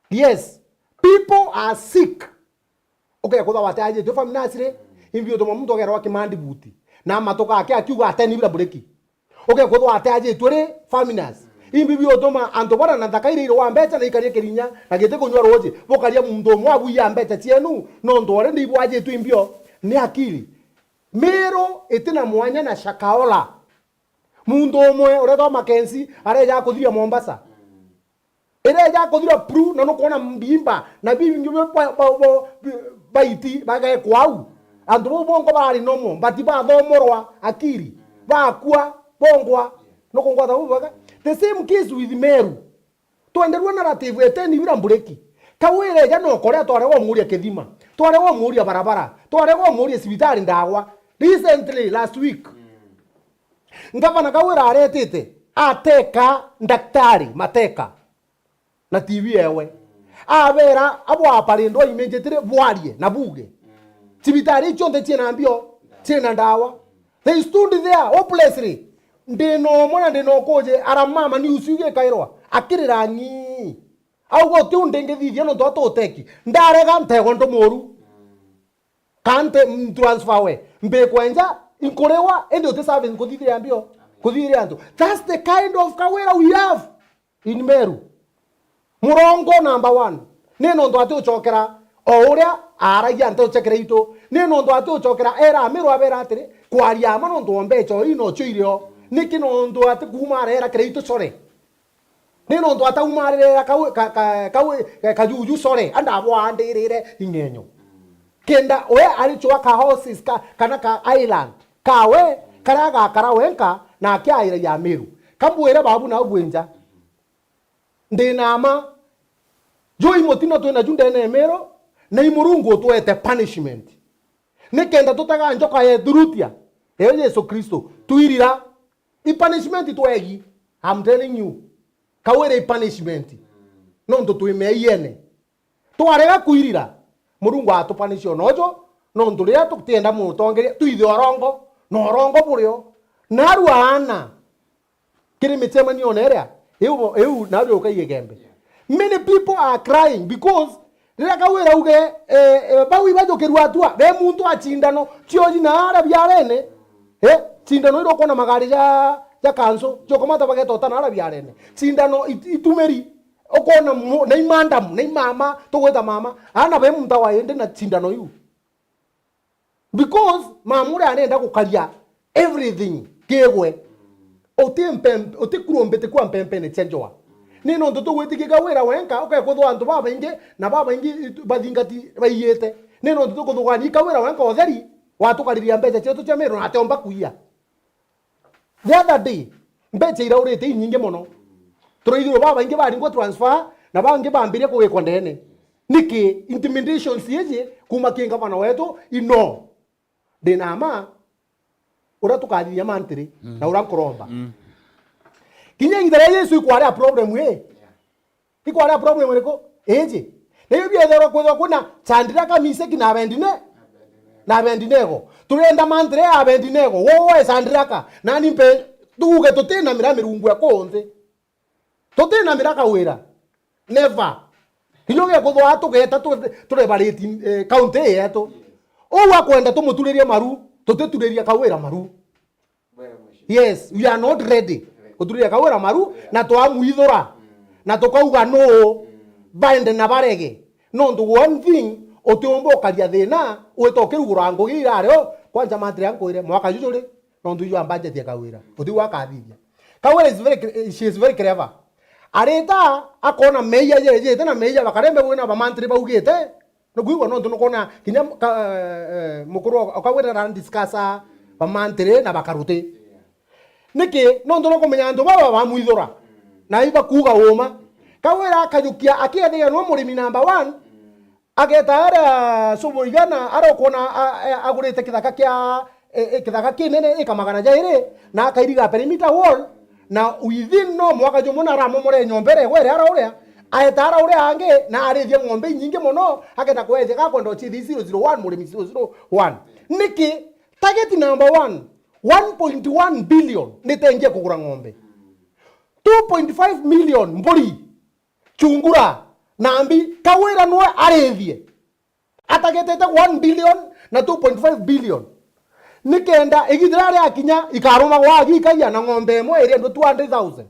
Yes, people are sick. Ukekutha wateajitwe Faminas ri, imbi utuma muntu agerwa kimandi buti. Na matuka ake akiuga ateni bila bureki. Ukekutha wateajitwe ri, Faminas. Imbi biutuma antu bara na nthaka iri iri wa mbecha na ikaria kirinya na giti kunywa ruuji, bukaria muntu umwe abuia mbecha cienu, nontu already ibwajitwe imbio ni akili. Miru itina mwanya na Shakahola. Muntu umwe uretwa Mackenzie areja kuthiria Mombasa. Ireja kuthira pru, na nukwona mbimba, na bingi bi-, ba-, ba-, ba-, bi-, baiti bagekwa au. Antu bau bongo barari nomo, but bathomorwa akiri, bakua, bongwa. Nukungwata bau bwega? The same case with Meru. Twenderua narrative eteni bira mbureki. Kawira eja nokorea twarega umuria kithima. Twarega umuria barabara. Twarega umuria cibitari ndagwa. Recently, last week, Ngavana Kawira aretite, ateka ndaktari mateka na T V ewe. Abera abo aparindwa immediately bwarie na buge. Cibitari icio nthe ciina mbio, ciina ndawa. They stood there hopelessly. Ndina umwe na ndina ukuji, aramama ni ucio ugikairwa, akirira ng'ii. Auga, "Uti u ndingithithia nontu ati uteki." Ndarega, ntegwa ntu muru. Kante, mm, transfer we. Mbikwenja, inkuriwa, indi uti service nkuthithiria mbio. Kuthithiria antu. That's the kind of Kawira we have in Meru. Murongo number one. Ni nontu ati ucokera o uria aaragia nteto cia Kiraitu. Ni nontu ati ucokera era Ameru abera atiri, kwaria ama nontu o mbeca o ino cio irio. Niki nontu ati kuuma arera Kiraitu core? Ni nontu ataumarire ka, ka, ka, ka, ka, kajuju, sorry, anda abwaandirire ing'enyo. Kenda we aricwa ka houses ka, kana ka island kawe, karia agakara wenka na akiairagia Ameru. Kambwire babu nau bwinja. Ndina ma. Juu i mutino twina ju ndene ya Meru, na i Murungu utwete punishment. Nikenda tutega njoka ya ethurutia, eyo Yesu Kristo, twirira. I punishment twegi. I'm telling you. Kawira i punishment. Nontu twi meeyene. Twarega kwirira, Murungu atupanish o nojo, nontu riria tutienda mutongeria, twithe orongo, na orongo burio. Narua aana, kiri micemanio na iria, iu, iu narua ukaige gembe. Many people are crying because riria Kawira auge, eh, eh, bau ibajukirua atua, be muntu acindano cioji na aria biarene, eh, cindano iria ukona magari ja, ja kanso, jokomata bageta utana aria biarene. Cindano it-, itumiri, ukona mu-, na imandam, na imama, tugwita mama, ana be muntu wa indi na cindano iu. Because mama uria arenda gukaria everything kigwe. Uti mpem-, uti kurumbite kwa mpempene cia njwa. Ni nontu tugwitikia Kawira wenka, ukekwithwa antu babaingi, na babaingi itu-, bathingati baiyite. Ni nontu tukuthugania Kawira wenka utheri, watukariria mbeca cietu cia Meru na atiomba kuiya. The other day, mbeca iraurite inyingi mono. Turaithirwa babaingi baringwa transfer, na bangi bambiria kugikwa ndene. Niki intimidations iji kuma ki ngavana wetu ino? Ndina ma, uria tukathithia mantiri, mm, na uria nkuromba. Mm. Kinya igiita ria Yesu ikwarea problem ii. Ikwarea problem iriku? Iji. Na iyo bietherwa kwithirwa kwina Chandiraka, Miseki na Abendine-, na Abedinego. Turenda mantiri ya Abedinego. Wowe Chandiraka. Nani mpe tuge tutinamira mirungu ya kuu nthi. Tutinamira Kawira. Never. Kinya ugekwithwa tugeta tu-, turebariti, eh, county yetu. Uu akwenda tumuturirie maru, tutituriria Kawira maru. Yes, we are not ready guturiria Kawira maru, na twamwithura, na tukauga nuu, baende na barege. Nontu one thing, utiumba ukaria thina, wita ukirugura ngugi irario, kwanja mantiri ankwire, mwaka juju ri, nontu iju a budget ya Kawira. Utiu akathithia. Kawira is very cre-, she is very clever. Arita, akona meia yejite na meia bakarembe gwina bamantiri baugite, nukwigua nontu nukwona kinya ka-, eh, mukuru o-, okagwira na discussa bamantiri na bakaruti. Niki? Nontu nukumenya antu baba bamwithura. Na ibakuuga uuma. Kawira akajukia akiethia no murimi number one. Ageta aria subu igana, aria ukwona a-, a-, agurite kithaka kia, e, e, kithaka kinene ika magana jairi, na akairiga perimeter wall, na within no mwaka jumwe na aramomore nyomba iria igwe iria arauria, aeta arauria angi, na arithia ng'ombe inyingi mono, ageta kwethia gakwenda uchithi zero zero one, murimi zero zero one. Niki? Target number one, one point one billion ni tengia kugura ng'ombe. Two point five million mburi. Chungura, nambi, Kawira nwe arithie. Atagetete one billion na two point five billion. Nikenda igiita riria riakinya, ikarumagwa agi ikagia na ng'ombe imwe iriendwa two hundred thousand.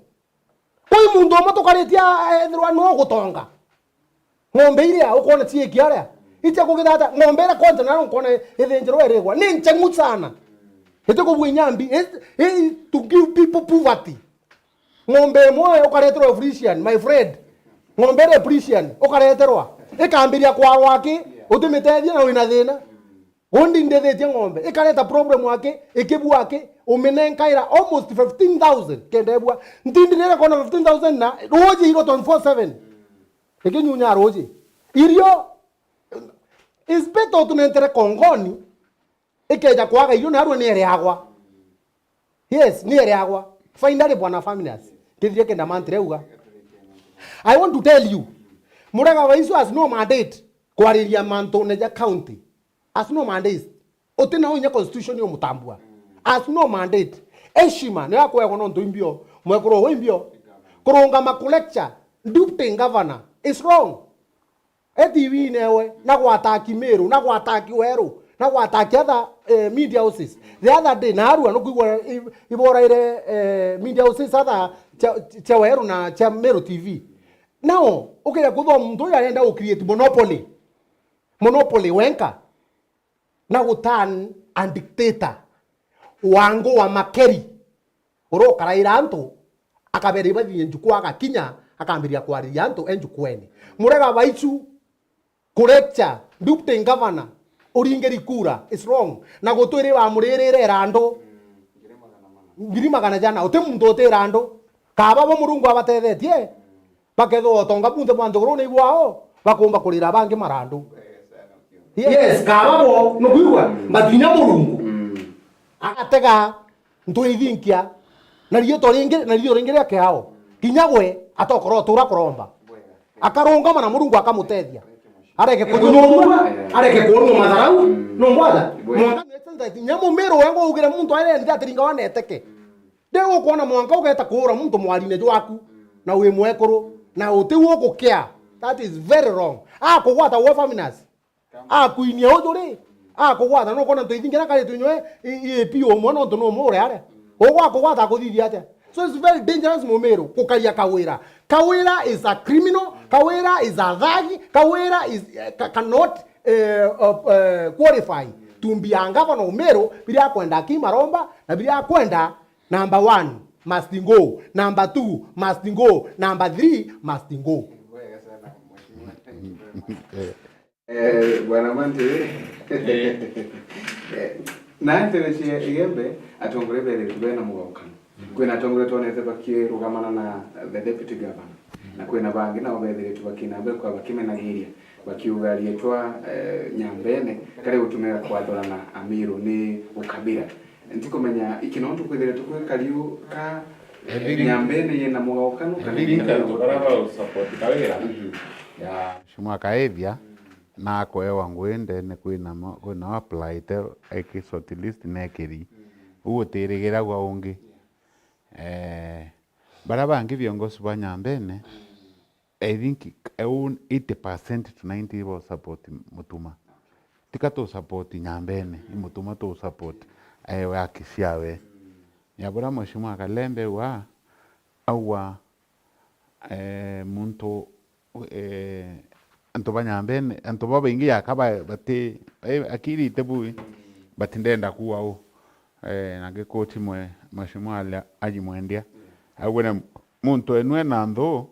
Kwi muntu umwe tukaritie a-, ethirwa nwe ugutonga. Ng'ombe iria ukwona ciiki aria, itia kugithata, ng'ombe iria kwanza nayo nkona ithinjirwa irigwa. Ni ncheng'u sana. Iti kubua inyambi, it, it to give people poverty. Ng'ombe imwe ukareterwa Frisian, my friend. Ng'ombe iria Frisian ukareterwa. Ikambiria kwarwa aki, utimitethia na wina thina. Undi ndithitie ng'ombe, ikareta problem aki, ikibua aki, uminenkaira almost fifteen thousand kenda ibua. Ntindi rira kona fifteen thousand na ruji iro twenty-four seven. Ikinyunya ruji. Irio is better utunentere kongoni, ikeja kwaga irio narua ni eriagwa. Yes, ni eriagwa. Finally, Bwana Faminas, kithire kenda mantu reuga. I want to tell you, Murega Baichu has no mandate kwariria mantune ja county. Has no mandate. Uti na unya constitution yo mutambua. Has no mandate. Heshima ni ya kwegwa nontu imbio, mwekuru we imbio. Kurungama ku lecture, deputy governor is wrong. E T V-ini ewe, na gwataki Meru, na gwataki Weru, na gwataki other, eh, media houses. The other day, narua nukwigua i-, iboraire, eh, media houses other cia, cia Weru na cia Meru T V. Now, ukija kuthwa muntu uyu arenda u create monopoly. Monopoly wenka. Na gutan a dictator. Wangu wa Makeri. Uria ukaraira antu, akabera ibathie njuku, agakinya, akambiria kwariria antu e njukuene. Murega Baichu, ku lecture, deputy governor, uringiri kura, is wrong. Na gutwiri bamuririre irandu ngiri magana jana. Uti muntu uti irandu. Kaba bo Murungu abatethetie, bakethirwa utonga bunthe bwa nthigurune ibwao, bakumba kurira bangi marandu. Yes, kaba bo, nukwigua? But inya Murungu agatega ntu ithinkia, na riitwa ringi, na riitwa ringi ria kiao. Kinya gwe atokorwa utura kuromba. Akarungama na Murungu akamutethia. Areke kunyurwa, areke kuonwa matharau, nungwatha? Mwanka nyamumiru wengwa ugire muntu arenda ati ringa waneteke. Ndigukwona mwanka ugeta kuura muntu mwarine jwaku, na wi mwekuru, na uti u ugukia. That is very wrong. Akugwata gwa Faminas. Akwinia uju ri, akugwata, nukwona ntu ithingira kari tunywe i, i, pi umwe nontu numure aria. Ugwa akugwata akuthithia atia? So it's very dangerous, Mumiru, gukaria Kawira. Kawira is a criminal, Kawira is a thug, Kawira is, eh, ca-, cannot, eh, uh, uh, qualify to be a governor of Meru, biria akwenda akimaromba, na biria akwenda. Number one must go. Number two must go. Number three must go. Wega sana, mheshimiwa. Thank you very much. Eh, Bwana Mante, eh? Eh. Eh, na nterecia Igembe, atongoria bethiritwe bena mugaukano. Kwina atongoria twonete bakirugamana na the deputy governor. Na kwina bangi nao bethiritwe bakina mbere kwa bakimenagiria. Bakiuga riitwa, eh, Nyambene, kari gutumira kwathurana Amiru ni ukabira. Ntikumenya iki nontu kwithiritwe kwi kariu ka, eh, Nyambene yina mugaukano kana I think antu baria ba support Kawira. Mhm. Ya. Mheshimiwa Kaithia, na akwewa ngui ndene kwina ma-, kwina apply te eki short list nekiri. Uu utirigiragwa ungi. Eh, baria bangi viongozi ba Nyambene, I think eu eighty percent to ninety ibo support Mutuma. Tika tu support Nyambene, i Mutuma tu support, eh, aewe haki ciawe. Ya buria Mheshimiwa Kalembe auga, auga, eh, muntu, eh, antu ba Nyambene, antu babaingi yaka ba-, bati, eh, akiri ite bui, but ndenda kuuga u. Eh, na ngikoti mwe, Mheshimiwa Haji Mwendia. Augire muntu enu ena nthu,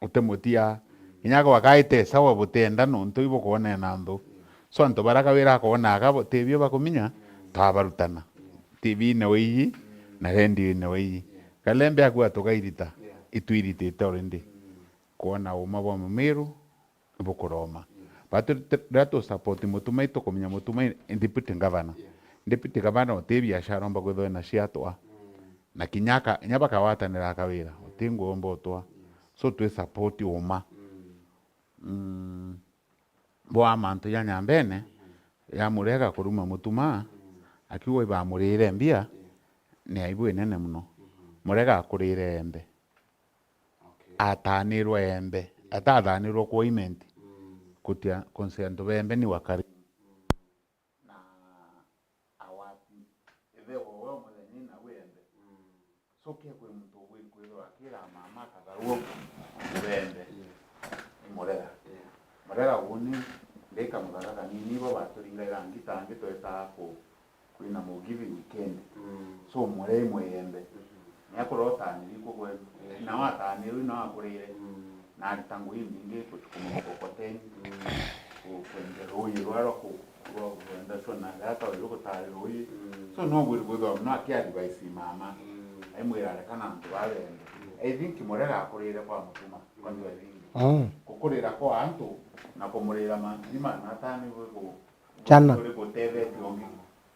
utimutia. Kinya gwakaite sawa butienda nontu ibukwona ena nthu. So antu baria Kawira akonaga bo-, tibio bakuminya, twabarutana. T V-ini wiji, na radio-ini wiji. Kalembe akua tukairita, itwiritite already. Kwona uma bwa Mumiru, bukuroma. But riria tu support Mutuma, itukumenya Mutuma i deputy governor. Deputy governor uti biashara omba kwithwa ena ciatwa. Na kinya aka-, kinya bakagwatanira Kawira, uti ngomba utwa. So twi support uma. Mm. Bwa mantu ja Nyambene, ya Murega kuruma Mutuma, akiuga ibamurire mbia, ni aibu inene muno. Murega akurire embe. Atanirwe embe, atathanirwe kwa imenti. Kutia konse antu bembe ni wakari. Na awati ithe wowe muthenya na wende. So kia kwi muntu ugwi kwithirwa akira mama akatharua mubembe. Ni Murega. Murega uni ndika muthaka kanini ibo baturingaira ngita ngi tweta ku kwina mugithi weekend. So mure imwe yende. Ni akurota ni ku gwe. Na watani ru na akurire. Na arita ngui mbingi kutukumukokoteni. Ku-, kwende ruuji rwa, rwa ku-, rwa kwenda tuna gata uyu gutari ruuji. So no gwiri gwithwa no aki advice mama. Aimwira arekana antu babende. I think Murega akurire kwa Mutuma. Kwa ndio I think. Kukurira kwa antu na kumurira mantu ni mana atani gwe ku-, Chana. Uri gutethetie ungi.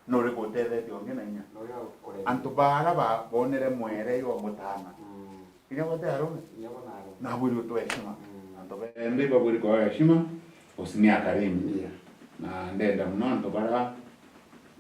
Nuriku utethetie ungi na inya? Nuria ukuremia. Antu bara ba-, bonere mwere yo mutana. Mm. Kinya bote arume. Kinya bona arume. Nabwiri utwe heshima. Mm. Antu bembi babwiri kwa heshima, usinia karimu. Yeah. Na ndenda muno antu bara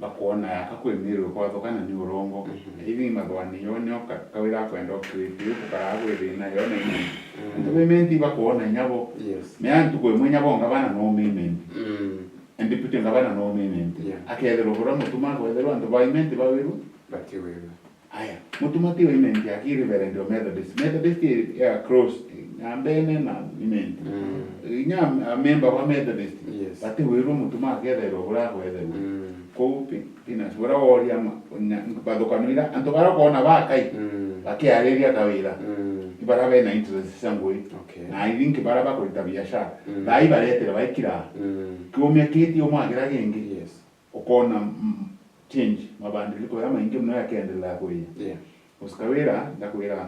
bakwona yaka kwi miru ikwathuka na ni urongo. Mhm. Ithi mathwani yo nio ka-, kawira akwenda ukiriti ukara gwi thina yo na inya. Mm. Antu bementi bakwona inya bo. Yes. Me antu kwi mwe inya bo ngabana no mimenti. Mm. And deputy ngavana no mimenti. Yeah. Akethirwa bura mutuma kwethirwa antu ba imenti ba wiru. Bati wiru. Aya, mutuma ti wa imenti aki Reverend o Methodist. Methodist ya cross, nyambene na imenti. Mm. Inya a member wa Methodist. Yes. Bati wiru mutuma akethirwa bura kwethirwa. Mm. Kou pi-, Pinas, bura woria ma-, nya-, bathukanira, antu bara ukona bakai, mm, bakiariria kawira. Mm. Ibara bena interest cia ngui. Okay. Na I think bara bakurita biashara. Mm. Thaa ibaretera baikira. Mm. Kiumia kiti umwe agira kingi. Yes. Ukona, mm, change, mabadiliko ya maingi muno yakiendelea kuija. Yeah. Usikawira, ndakwira,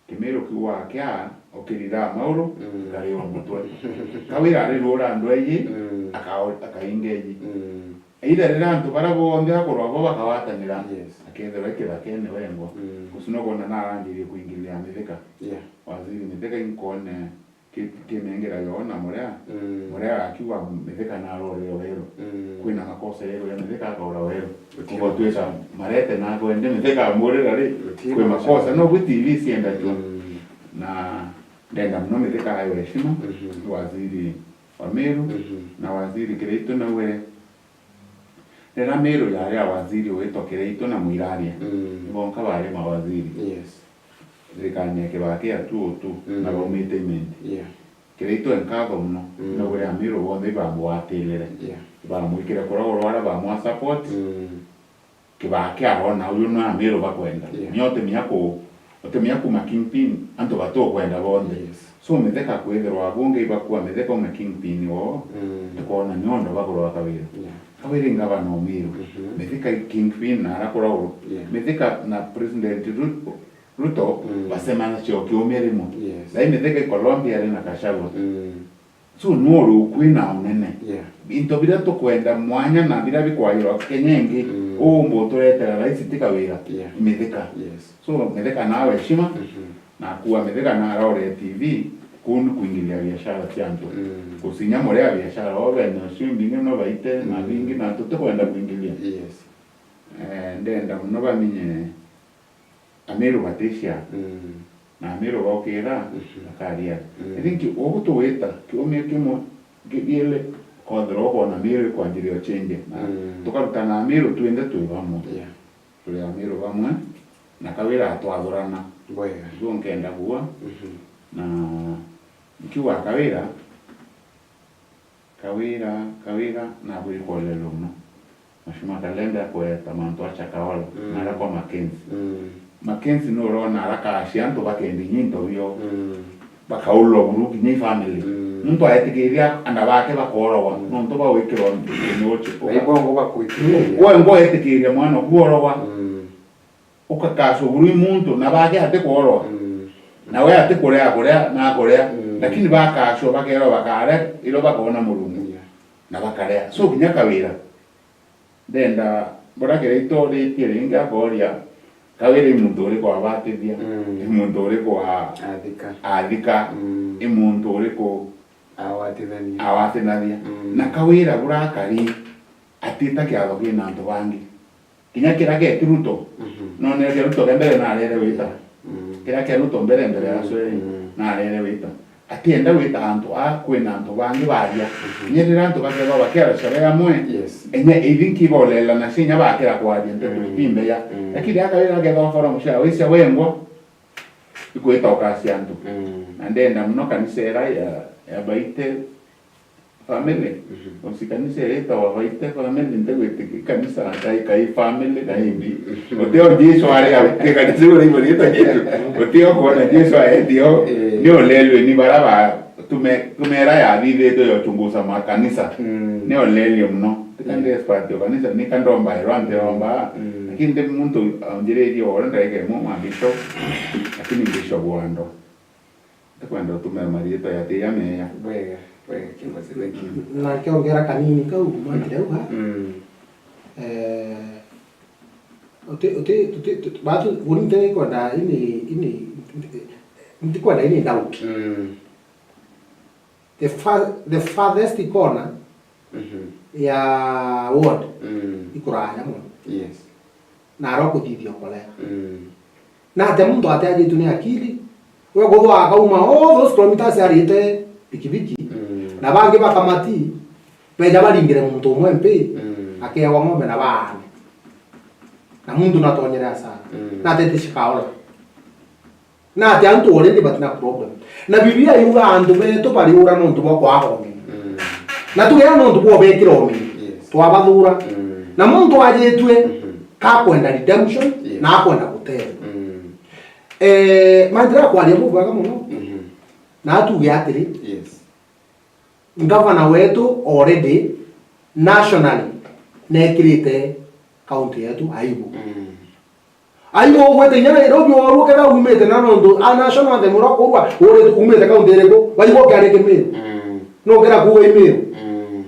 kimiru kiu wakia, ukirira mauru, mm, ngari wa mutwe. Kawira arirura andu aiji, mm, akao-, akainga eji. Mm. Either rira antu bara bonthe akorwa bo bakawatanira, yes, akethirwa ikithakene wengwa. Mm. Ucio nukwona naranjirie kuingiriria mithika. Yeah. Waziri mithika inkone ki-, kinengera yo na murea, mm, murea akiuga mithika narorire weru. Mm. Kwina makosa yeru ya mithika akaura weru. Uti. Ugotwika marete na kwende mithika amurira ri, uti kwi makosa. Makosa. No gwi T V cienda tu. Mm. Na ndenda muno mithika ayo heshima, mhm, waziri wa Meru, mhm, na waziri Kiraitu nawe. Rira Meru yari ya waziri witwa Kiraitu na Muiraria, mm, ni bonka bari mawaziri. Yes. Thirikari ya Kibaki ya two oh two, mm, na baumite imenti. Yeah. Kiraitu e nkatho muno, mm, na buri Amiru bonthe ibamugwatirire. Yeah. Ibamwikire kurogorwa aria bamwa support, mm, Kibaki arona uyu ni Amiru bakwenda. Yeah. Ni utimia ku-, utimia kuma kingpin, antu batukwenda bonthe. Yes. So mitheka kwithirwa bungi ibakua mitheka ume kingpin woo, mm, tukwona ni undu bagurwa Kawira. Yeah. Kawira i ngavana o Meru. Mhm. Mithika i kingpin na aria kurogorwa. Yeah. Mithika na President Ruto, Ruto, mm, bacemanagia o kiumia rimwe. Yes. Thaa ii Mithika i Colombia ari na Gachagua. Mm. So, no uri ukui na unene. Yeah. Into biria tukwenda mwanya na biria bikwairwa Kenya ingi, mm, uumba uturetera raisi ti Kawira. Yeah. Mithika. Yes. So, Mithika nawe heshima, mhm, na kuwa Mithika na arore T V, kuu ni kuingiria biashara cia antu. Mm. Gucinya muria biashara, o bene ucio mbingi no baite, na, mm, bingi na tutikwenda kuingiria. Yes. Eh, ndenda muno bamenye Amiru batisia, mm, na Amiru bokira, mhm, bakaria. Mm. I think ugu tugwita kiumia kimwe, ki-, kiele, kothira ukwona Amiru ikwanjiria uchenje. Na, mm, tukarutana Amiru twinthe twi bamwe. Yeah. Turi Amiru bamwe, na Kawira atwathurana. Bwega. Niguo nkenda kuuga. Mhm. Na nkiuga Kawira, Kawira, Kawira, nabwiri kwolererwa muno. Mheshimiwa Kalenda akweta mantu a Chakahola, mm, na aria kwa Mackenzie. Mm. Mackenzie ni urona arakacia antu bakendi nyinto bio. Mm. Bakaulwa buru kinya i family. Mm. Muntu aetikiria ana bake bakorogwa, mm, nontu bagwikirwa nthini ucio. Na ibongo bakwikiria. We ngo etikiria mwana kuorogwa. Mm. Ukakacwa buru i muntu, na bake ati kuorwa. Mm. Na we ati kurea, kurea, na kurea. Mm. Lakini bakacwa, bakerwa bakarea, iro bakona Murungu. Yeah. Na bakarea. So, kinya Kawira, ndenda, bura Kiraitu uritie ringi akoria, Kawira i muntu uriku abatithia? Mm. I muntu uriku a-, athika? Athika? Mm. I muntu uriku awatithania? Awatithania. Mm. Na Kawira bura akari, atita kiatho kina antu bangi. Kinya kiria geti Ruto, mhm, nonere kia Ruto kia mbere narere wita. Mm. Kiria kia Ruto mbere, mbere ya, mm, Sweri, mm, narere wita. Atienda wita antu a, kwina antu bangi baria. Mhm. Kinya riria antu bakethwa bakiara cabe amwe, yes, enye ithi nkibolela na cinya bakira kwaria nteto, mm, itimbeya. Mm. Lakini akawira akethwa forum cia wisia wengwa, ikwita ukasi antu. Mm. Na ndenda muno kanisa era ya, ya Baite, Family. Mhm. Usi kanisa itawa Baite family, ntigwitikia kanisa kai, kai family, kai mbi. Mhm. Utio Jesu ari a, uti kanisa uri ibonita Jesu. Utio kuona Jesu aendi o. Eh. Ni ulelwe ni bara ba tume, tumera yathithitwe ya uchunguza makanisa. Mm. Ni ulelwe muno. Tika, mm, ndi expert yo kanisa, ni kandomba ero antiromba. Mm. Lakini ndi muntu anjiririe oro ndege mu mabisho. Lakini bishop wando. Ndikwenda utume mariitwa ya tiya meya. Bwega, bwega, Kimosi, thank you. Na nkiongera kanini kau, mwathire au ha? Mm. Eh, Uti, uti, tuti, tuti, batu, uni nte kwenda ini, ini, ntikwenda ini doubt. Mm. The far, the farthest corner Mhm. ya ward Mm. ikuraya mono. Yes. Na aro kuthithia ukorera. Mm. Na ate muntu atiajitwe ni akili, we kuthwa akauma all those kilometers arite pikipiki, Mm. na bangi bakamati, beja baringire muntu umwe mpi, Mm. akewa ng'ombe na baane. Na muntu natonyere asara. Mm. Na atete shikaola. Na ati antu already batina problem. Na Biblia yuga antu betu bariura nontu bwa kwaga umenyi. Mm. Na tugea nontu bwa ubekira umenyi. Yes. Twabathura. Mm. Na muntu ajitue Mhm. kakwenda redemption Yes. na akwenda gutethwa. Mm. Eh, manjira kwaria bubwega muno. Mhm. Na atuge atiri, Yes. Ngavana wetu already nationally nekirite kaunti yetu aibu. Mm. Aibu ugwite inya Nairobi, oru ukethira umite na nontu a national anthem uria ukurua, uri umite kaunti iriku? Waibu ukiaria Kimiru? Mm. No ukira kuuga Imiru? Mm.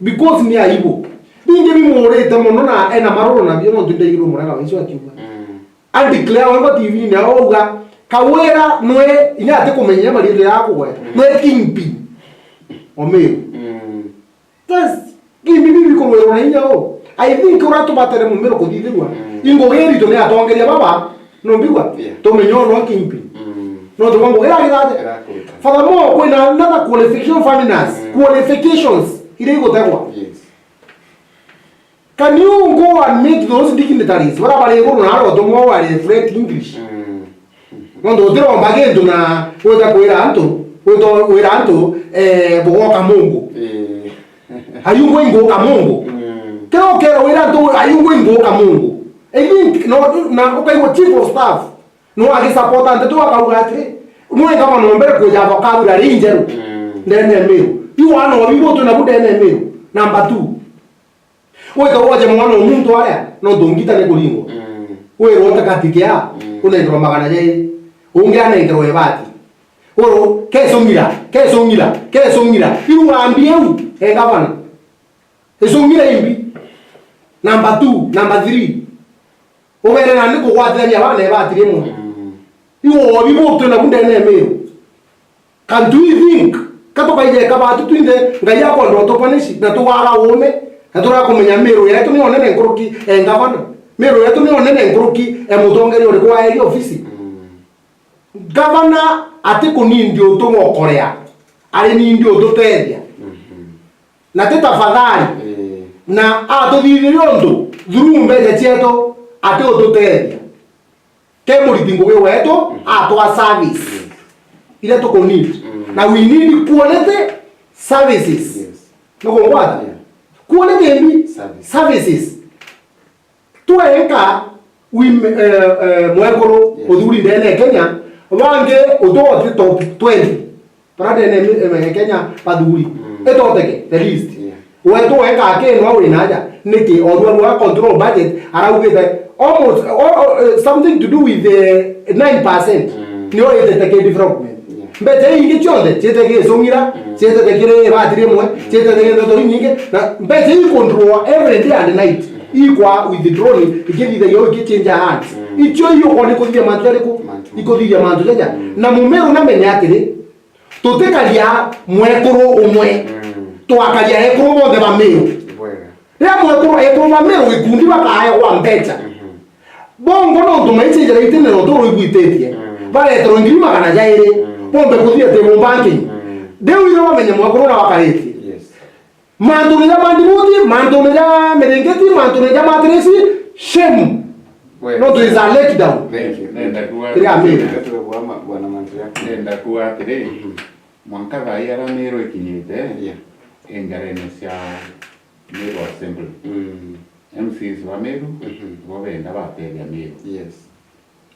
Because ni aibu. Bingi bimurite mono na ena maroro nabio nontu ndaigirwe murega wa Yesu akiuga. Mm. A declare wengwa T V-ini auga, Kawira nwe, inya atikumenya maritwa ya kugweta, Mm. nwe kingpin o Miru. Mm. Yes, kingpin bibi kurwirwa na inya u. I think uria tubatere Mumiru kuthithirua, Mm. ingugi iritu ni atongeria baba, numbigua? Yeah. Tumenye u nwe kingpin. Mm. Nontu bwa ngugi iria agithaja. Irakuruta. Furthermore, kwina another qualification, faminas, Mm. qualifications iria igutegwa. Yes. Can you go and meet those dignitaries baria bari iguru na aria utumwa wari fluent English? Mm. Nontu utiromba gintu na wita kwira antu, wita wira antu, eh, bugoka mungu. Eh. Are you going guka mungu? Mm. Kira ukera wira antu, are you going guka mungu? I think, no, na ukaigua chief of staff, no agisupporta nteto akauga atiri, nwe kama no mbere kuja avocado ri njeru. Mm. Ndene ya Miru. Iu wana obi botu nabu ndene ya Miru. Number two. Wita woje mwana o muntu aria, nontu ngita ni kuringwa. Mm. Wirwo utakatikia, Mm. unenkerwa magana jairi. Ungi anenkerwa ibati. Wirwo, kesung'ira, kesung'ira, kesung'ira. Iu wambi eu, e gavana. Isung'ira imbi. Number two, number three. Ubere nandi kugwatithania bana ibati rimwe. Mm. Iu obi butwe nabu ndene ya Miru. Can't we think? Ka tukaija eka batu twinthe, Ngai akwenda utupanishi, na tugaaga uume, na turakumenya Miru yetu ni onene nkuruki e ngavana. Miru yetu ni onene nkuruki e mutongeria uriku wa area ofisi. Mm. Ngavana atikunindi utugokorea, ari nindi ututethia. Mhm. Na ti tafadhali. Eh. Na atuthithirie untu through mbeca cietu, ati ututethia. Ke muriti ngugi wetu, Mm. atwa service. Yes. Iria tuku need. Mm. Na we need quality services. Yes. Nukungwata? Yeah. Quality mbi? Service. Services. Twenka wi-, eh, eh, mwekuru Yes. uthuri ndene ya Kenya, bangi utoti top twenty. Bara ndene mi-, eh, Kenya bathuri. Mm. Itoteke, the least. Yeah. Wetu weka akinwa uri naja. Niki? Oru aru a control budget, araugite almost, oh, oh, eh, something to do with the nine percent. Mm. Nio itete ki development. Yeah. Mbeca ingi cionthe, ciitete ki Isung'ira, Mm. ciitete kiri ibati rimwe, Mm. ciitete ki ndeto inyingi, na mbeca icontrol every day and night. Mm. Ikwa withdrawn, ikithithagio ikichange hands. Mm. Icio iuko ni kuthithia mantu jariku? Mantu. Ikuthithia mantu jaja. Mm. Na Mumiru namenye atiri, tutikaria mwekuru umwe. Mm. Twakaria ekuru bonthe ba Miru. Bwega. Riria mwekuru, ekuru ba Miru gikundi bakaegwa mbeca. Mhm. Bongo nontu maicenjera itene na uturo igwititie. Mm. Bareterwa ngiri magana jairi. Mm. Bombe kuthia table banking. Mm. Riu ithe bamenye mwekuru uria wakaritie. Yes. Mantune ja mandibuti, mantune ja miringiti, mantune ja matirisi, shame. Well, no, there is a letdown. Thank you. Nenda kuwa-, Kiri Amina. Nenda kuwa ma-, bwana Mantu ya. Nenda kuwa atiri, Mhm. mwanka thaa ii aria Miru ikinyite, Yeah. injarene cia Miru Assembly. Mm. M C As ba Miru, Mhm. bo benda batethia Miru. Yes.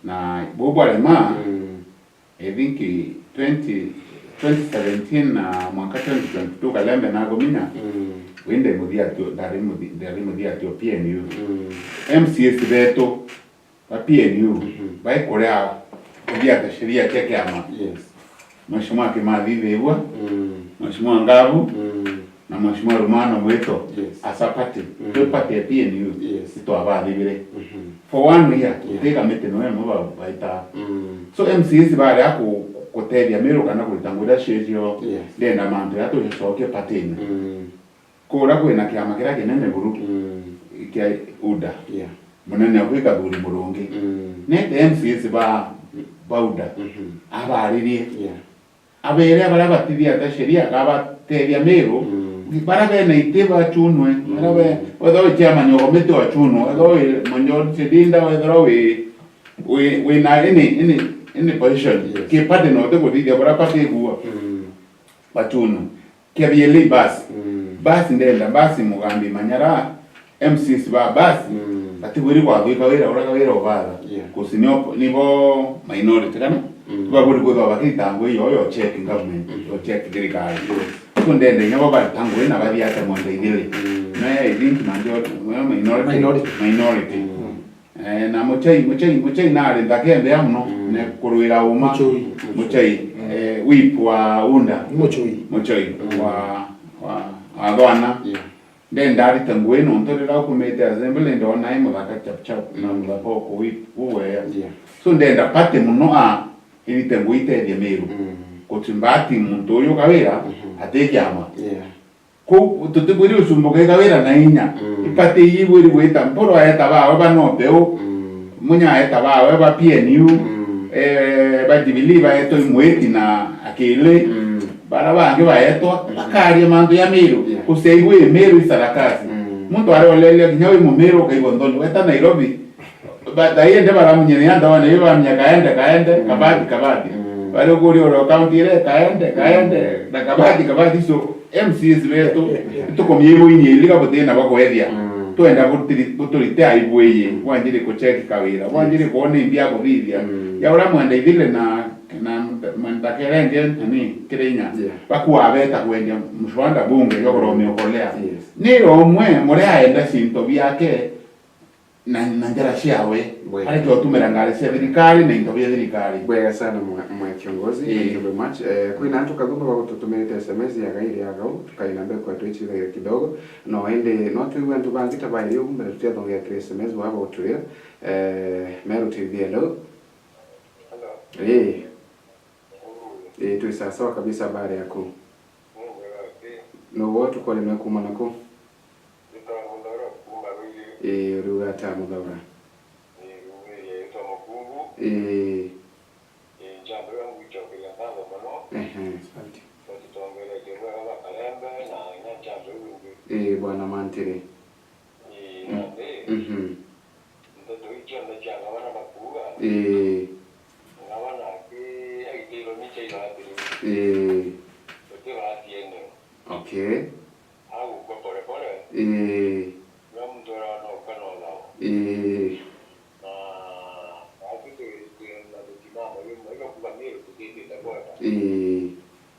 Na bo bwarema, Mm. I think twenty, twenty seventeen na mwanka twenty twenty-two Kalembe naguminya, Mm. we ndi muthia tio, ndari muthi-, ndari muthia tio P N U. Mm. M C As betu ba P N U, Mhm. baikuria kuthiata sheria kia kiama. Yes. Mheshimiwa Kimathi Thigwa, Mm. Mheshimiwa Ngabu, Mm. na Mheshimiwa Rumano Mwito, yes, as a party, mm, twi party ya P N U, yes, itwabathithire. Mhm. For one year, yeah, tuti kamiti no imwe ba-, baita. Mm. So M C As baria ku-, kutethia Meru kana kurita ngugi iria cio, yes, ndenda mantu ya tucokie party-ini. Mm. Kuria kwina kiama kiria kinene buru, mm, kia UDA. Yeah. Munene okwi Kathuri Murungi. Mm. Nete M C As ba, ba UDA. Mhm. Abaririe. Yeah. Abere baria batithia ta sheria akabatethia Meru. Mm. Baria bena iti bachunwe. Baria be, mm, wethirwa wi chairman wa committee wachunwe. Wethirwa wi majority leader, wethirwa wi, wi, wina any, any, any position. Yes. Ki party no tikuthithia baria party igua. Mm. Bachunwe. Kia bieli basi. Mm. Basi ndenda, basi Mugambi Manyara, M Cs ba basi, mm, batibwiri kwathwika wira uria wira ubatha. Yeah. Kusi ni op-, nibo minority kana? Mm. Babwiri kwithwa bakirita ngugi yo, yo check government, mm, yo check thirikari. Yes. So ndenda inya bo barita ngugi na bathiate mwenda ithiri. Mm. No, I think majority, no, minority. Minority. Minority. Mm. Eh, na Muchai, Muchai, Muchai nari nthaka embea muno, mm, ne kurwira uma. Muchoi. Muchai, mm, eh, whip wa UDA. Ni Muchoi. Muchoi, mm, wa, wa, wa Thwana. Yeah. Ndenda arite ngugi nontu riria ukumite assembly ndona i muthaka chap chap na, mm, muthaka uku whip uweya. Yeah. So ndenda party muno a irite ngugi itethie Meru. Mm. Guti mbati muntu uyu kawira, mhm, ati kiama. Yeah. Ku-, tutibwiri ucumbuka ikawira na inya. Mm. Ipati iji ibwiri gwita Mpuru aeta bawe ba Nobeu, mm, Munya aeta bawe ba P N U, mm, eh, ba Jubilee baetwa imwiti na akili, mm, bara bangi baetwa, mm, bakaria mantu ya Meru, yeah, kucia ibwi Meru isarakasi. Mm. Muntu aria ulelia kinya wi Mumeru ukaigua nthoni, weta Nairobi, Ba-, thaii indi baramunyania ndawa, na iyo bamenya kaende, kaende, mm, kabati, kabati. Mm. Bari ukuria uria county ire, kaende, kaende, mm, na kabati, kabati. So, M Cs betu, tukumia ibu inyiri ka butina bwa kwethia. Mm. Twenda butiri-, buturite aibu iyi, mm, bwanjiri kucheki kawira, bwanjiri, yes, kwona imbi akuthithia. Mm. Ya uria mwenda ithire na, na mwenda kerenge, nani, kirinya. Yeah. Bakua beta kwendia mswada bunge, yo kuromia ukolea. Yes. Ni umwe, muria aenda cinto biake, na, na njara ciawe. Bwega. Areke utumira ngari cia thirikari na into bia thirikari. Bwega sana mwe, mwe kiongozi. Ii. Thank you very much. Eh, kwina antu kathumba bagututumirite S M S ya gairi ya gau, tukaina mbere kwa twicithagia kidogo. No indi no twigwe antu bangi ta bairi ugu mbere tutiathongea kiri S M S baba uturira. Eh, Meru T V, hello. Hello. Ii. Ii, twi sawa sawa kabisa, habari yaku? Ni bwega ati? No wo tukore me kuma naku? Nditaga Muthaura kuma Ruiri. Ii, uriuga ata Muthaura? Ii, Ruiri yitwa Mukungu. Ii. Ii, njamba iria ngwicokeria nkatho mono. Ehe. Asante. Batutongeretie bwega ba Karembe na inya njamba iu ingi. Ii, Bwana Mantiri. Ii, nandi, mhm, nteto iu cionthe cia ngavana bakuuga, ii, ngavana aki, agitairwe ni chaira atiri, ii, uti bahati ene. Okay. Agukua pole pole. Ii. Uria muntu uria no uka no thao. Ii. Na, na atu twi, twi na mutimamo jumwe, igakuga Meru tutitite kwenda. Ii.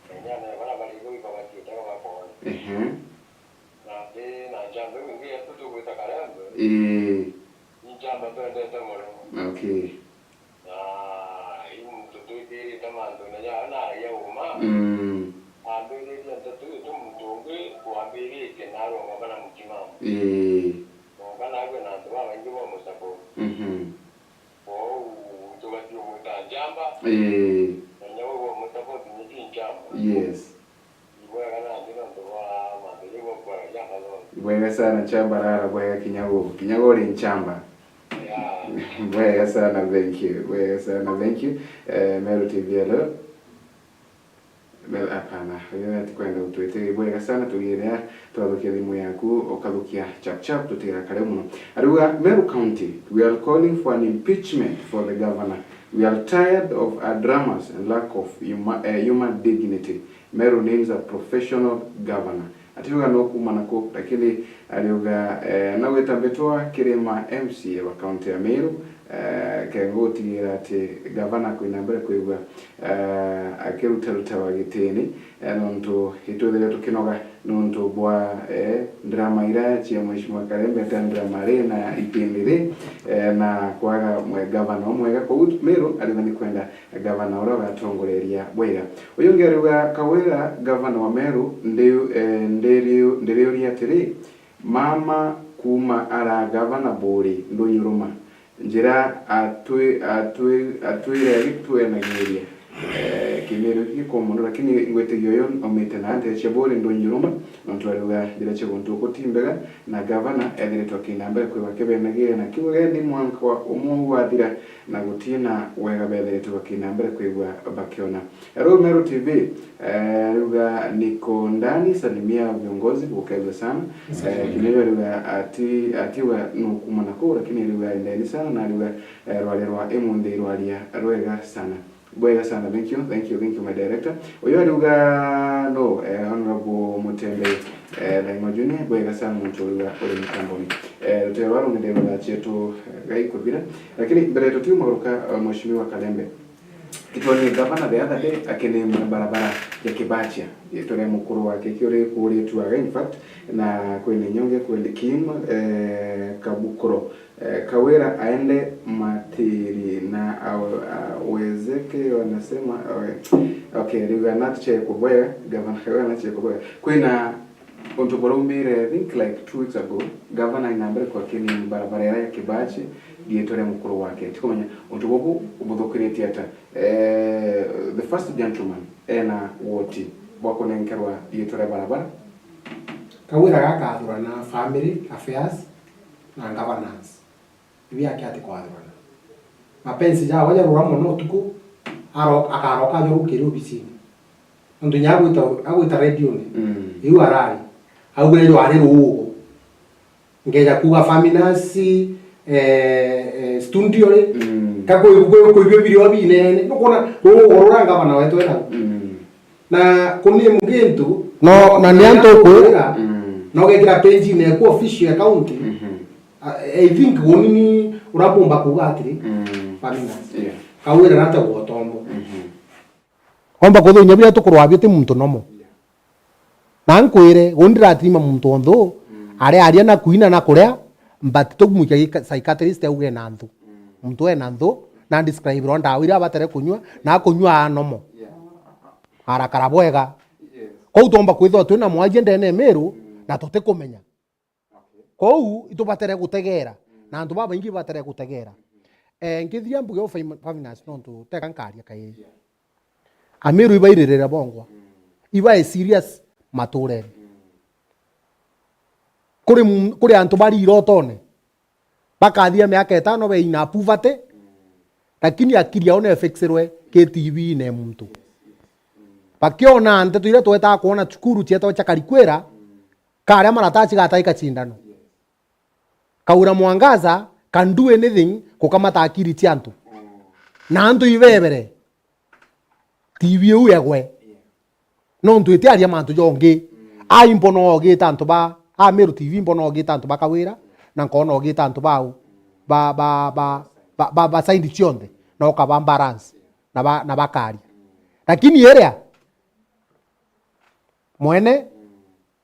Na inya na bara bari igwe ibabatiite bagakora. Ehe. Nandi na njamba iu ingi yetu tugwita Karembe, ii, ni njamba twendete mono. Okay. Na i muntu twikirite mantune ja, na aragia uma. Mm. Ambiririe nteto iu tu muntu ungi wambiritie na arongama na mutimamo. Ii. Nonga nagwe na antu babaingi bamusupport. Mhm. Kwou tubati umwita njamba. Ii. Na inya we wamusupport ni ti njamba. Yes. Ni bwega nandi nontu bwa mantu jau bwa kwaragia nkathongi. Bwega sana, njamba rara bwega kinya gu, kinya gu uri njamba. Yeah. Bwega sana, thank you. Bwega sana, thank you. Eh, Meru T V, hello? Mel-, hapana, uyu atikwenda gutwitiria. Bwega sana, tugiria twathukia thimu yaku, ukathukia chap chap, tutirakare muno. Ariuga, Meru County, we are calling for an impeachment for the governor. We are tired of her dramas and lack of huma-, eh, human dignity. Meru needs a professional governor. Atiuga no kuma naku, lakini ariuga, eh, na gwita mbitwa kiri ma M C A ba county ya Meru, eh, kenda gutigira ati gavana kwina mbere kwigua, eh, akirutaruta wa gitini, eh, nontu itwithire tukinoga nontu bwa, eh, ndrama iria cia Mheshimiwa Karembe, ta ndrama ri na ipindi ri, eh, na kwaga mwe-, gavana umwega. Koguo Meru ariuga ni kwenda gavana uria ugatongoreria bwega. Uyu ungi ariuga, Kawira, gavana wa Meru, ndiu-, eh, ndiriu-, ndiriuria atiri, mama kuuma ara gavana buri ndunyuruma. Njira atwi-, atwi-, atwire agitwenagiria, eh, Kimiru giki gikuu mono, lakini ngwitigia uyu aumite na ntecia buri ndunyuruma, nontu ariuga njira cia guntu uku ti mbega, na gavana ethiritwe akina mbere kwigua akibenagiria, na kiuga ni mwanka wa umwe wathira, na gutina wega bethiritwe bakina mbere kwigua bakiona. Hello, Meru T V. Eh, ariuga, "Niko ndani, salimia viongozi, bukethua sana." Eh, Kimeru ariuga ati, atiuga nukuma na kuu, lakini ariuga endeni sana, na ariuga, eh, rwari rwa imunthi rwaria rwega sana. Bwega sana, thank you, thank you, thank you, my director. Uyu ariuga no, eh, Honorable Mutembe, eh, Thaimo Junior, bwega sana muntu uriuga uri mutamboni. Eh, rutero rwa rung'ende rwa cietu, eh, gai kuthira. Lakini mbere tutiuma guruka, eh, Mheshimiwa Kalembe. Kitwoni gavana the other day akinimwe barabara ya Kibachia. Itore mukuru wake kiuri kuritwaga, in fact, na kwina nyonge kweli Kim, eh, Kabukuro. Eh, Kawira aende Matiri na awe-, awezeke wanasema, awe-, okay, riuga nache kubwega, gavana Kawira nache kubwega. Kwina untu buraumire, I think, like, two weeks ago, gavana aina mbere kwa kini barabara ya Kibachi, ndietore mukuru wake. Tikumenya untu bubu ubuthukiritie ata. Eh, the first gentleman ena woti bwa kunenkerwa ndietore barabara. Kawira gakathurana family affairs na governance. Ibi ake ati kwathurana. Mapensi jawe jarura mono utuku, aro-, akaroka ajo rukiri obisini. Nontu inya agwita, agwita redioni, mm, iu arari. Augire jo ari ruugo. Ngeja kuuga Faminas, eh, eh, studio ri. Mm. Ka kwi, kwi, kwi bio birio binene. Nukwona ruugo rura ngavana wetu enau. Mm. Na kuni mugintu, no, na ni antu kwira, mm, no gekira page ine ku official account. Mhm. I, I think woni ni urabumba kuuga atiri, mm, Faminas. Yeah. Kawira nate gwotombo. Mhm. Omba kwithirwa inya biria tukurwaa bio ti muntu nomo. Na nkwire, uu ndiratirima muntu onthu, mm, ari aria na kuina na kuria, but tumwikia gika-, psychiatrist auge ena nthu. Mm. Muntu ena nthu, na describe ro ndawa iria abatere kunyua, na akunyua aa nomo. Yeah. Arakara bwega. Yes. Kwou twomba kwithirwa twina mwaria ndene ya Miru, mm, na tutikumenya. Okay. Kwou itubatere gutegeera, mm, na antu babaingi batere gutegeera. Mm-hmm. Eh, nkithiria mbuge u Fam-, Faminas nontu teka nkaria kairi. Yeah. Amiru ibairirire bongwa. Mm. Ibae serious maturene. Mm. Kuri mu-, kuri antu bari irotone, bakathia miaka itano beina puberty, mm, lakini akiri yao nefixirwe ki T V ine muntu. Yes, yes. Mm. Bakiona nteto iria twetaa kwona cukuru cietagwa cia Karikwira, mm. Karia marataci gataika cindano. Yes. Kawira Mwangaza can do anything kukamata akiri cia antu. Mm. Na antu ibebere T V iu egwe. Yeah. Nontu itiaria mantu jongi. Mm. Aimbo no ogite antu ba, Amiru T V mbo no ogite antu ba Kawira, na nkona ogite antu bau, ba, ba, ba, ba, ba, ba side cionthe, na ukaba balance, na ba, na bakaria. Mm. Lakini iria, mwene, mm,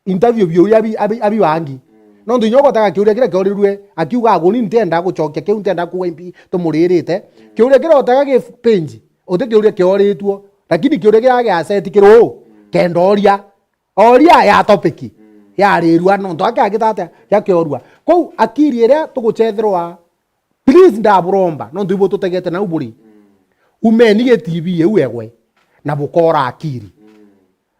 interview biu abi, abi, abi bangi. Mm. Nontu inya ugotega kiuria kiria kiorirue, akiuga, "Aguni, ntienda gucokia kiu, ntienda kuuga impi tumuririte." Mm. Kiuria kiria utega ki page, uti kiuria kioritue, lakini kiuria kiria giaseti kiri uu, mm, kenda oria. Oria ya topic, mm, yarirua, nontu ake agita atia, yakiorua. Kou akiri iria tugucethirwa, please, ndaburomba, nontu ibu tutegete nau buri. Mm. Umeni gi T V iu egwe, na bukora akiri. Mm.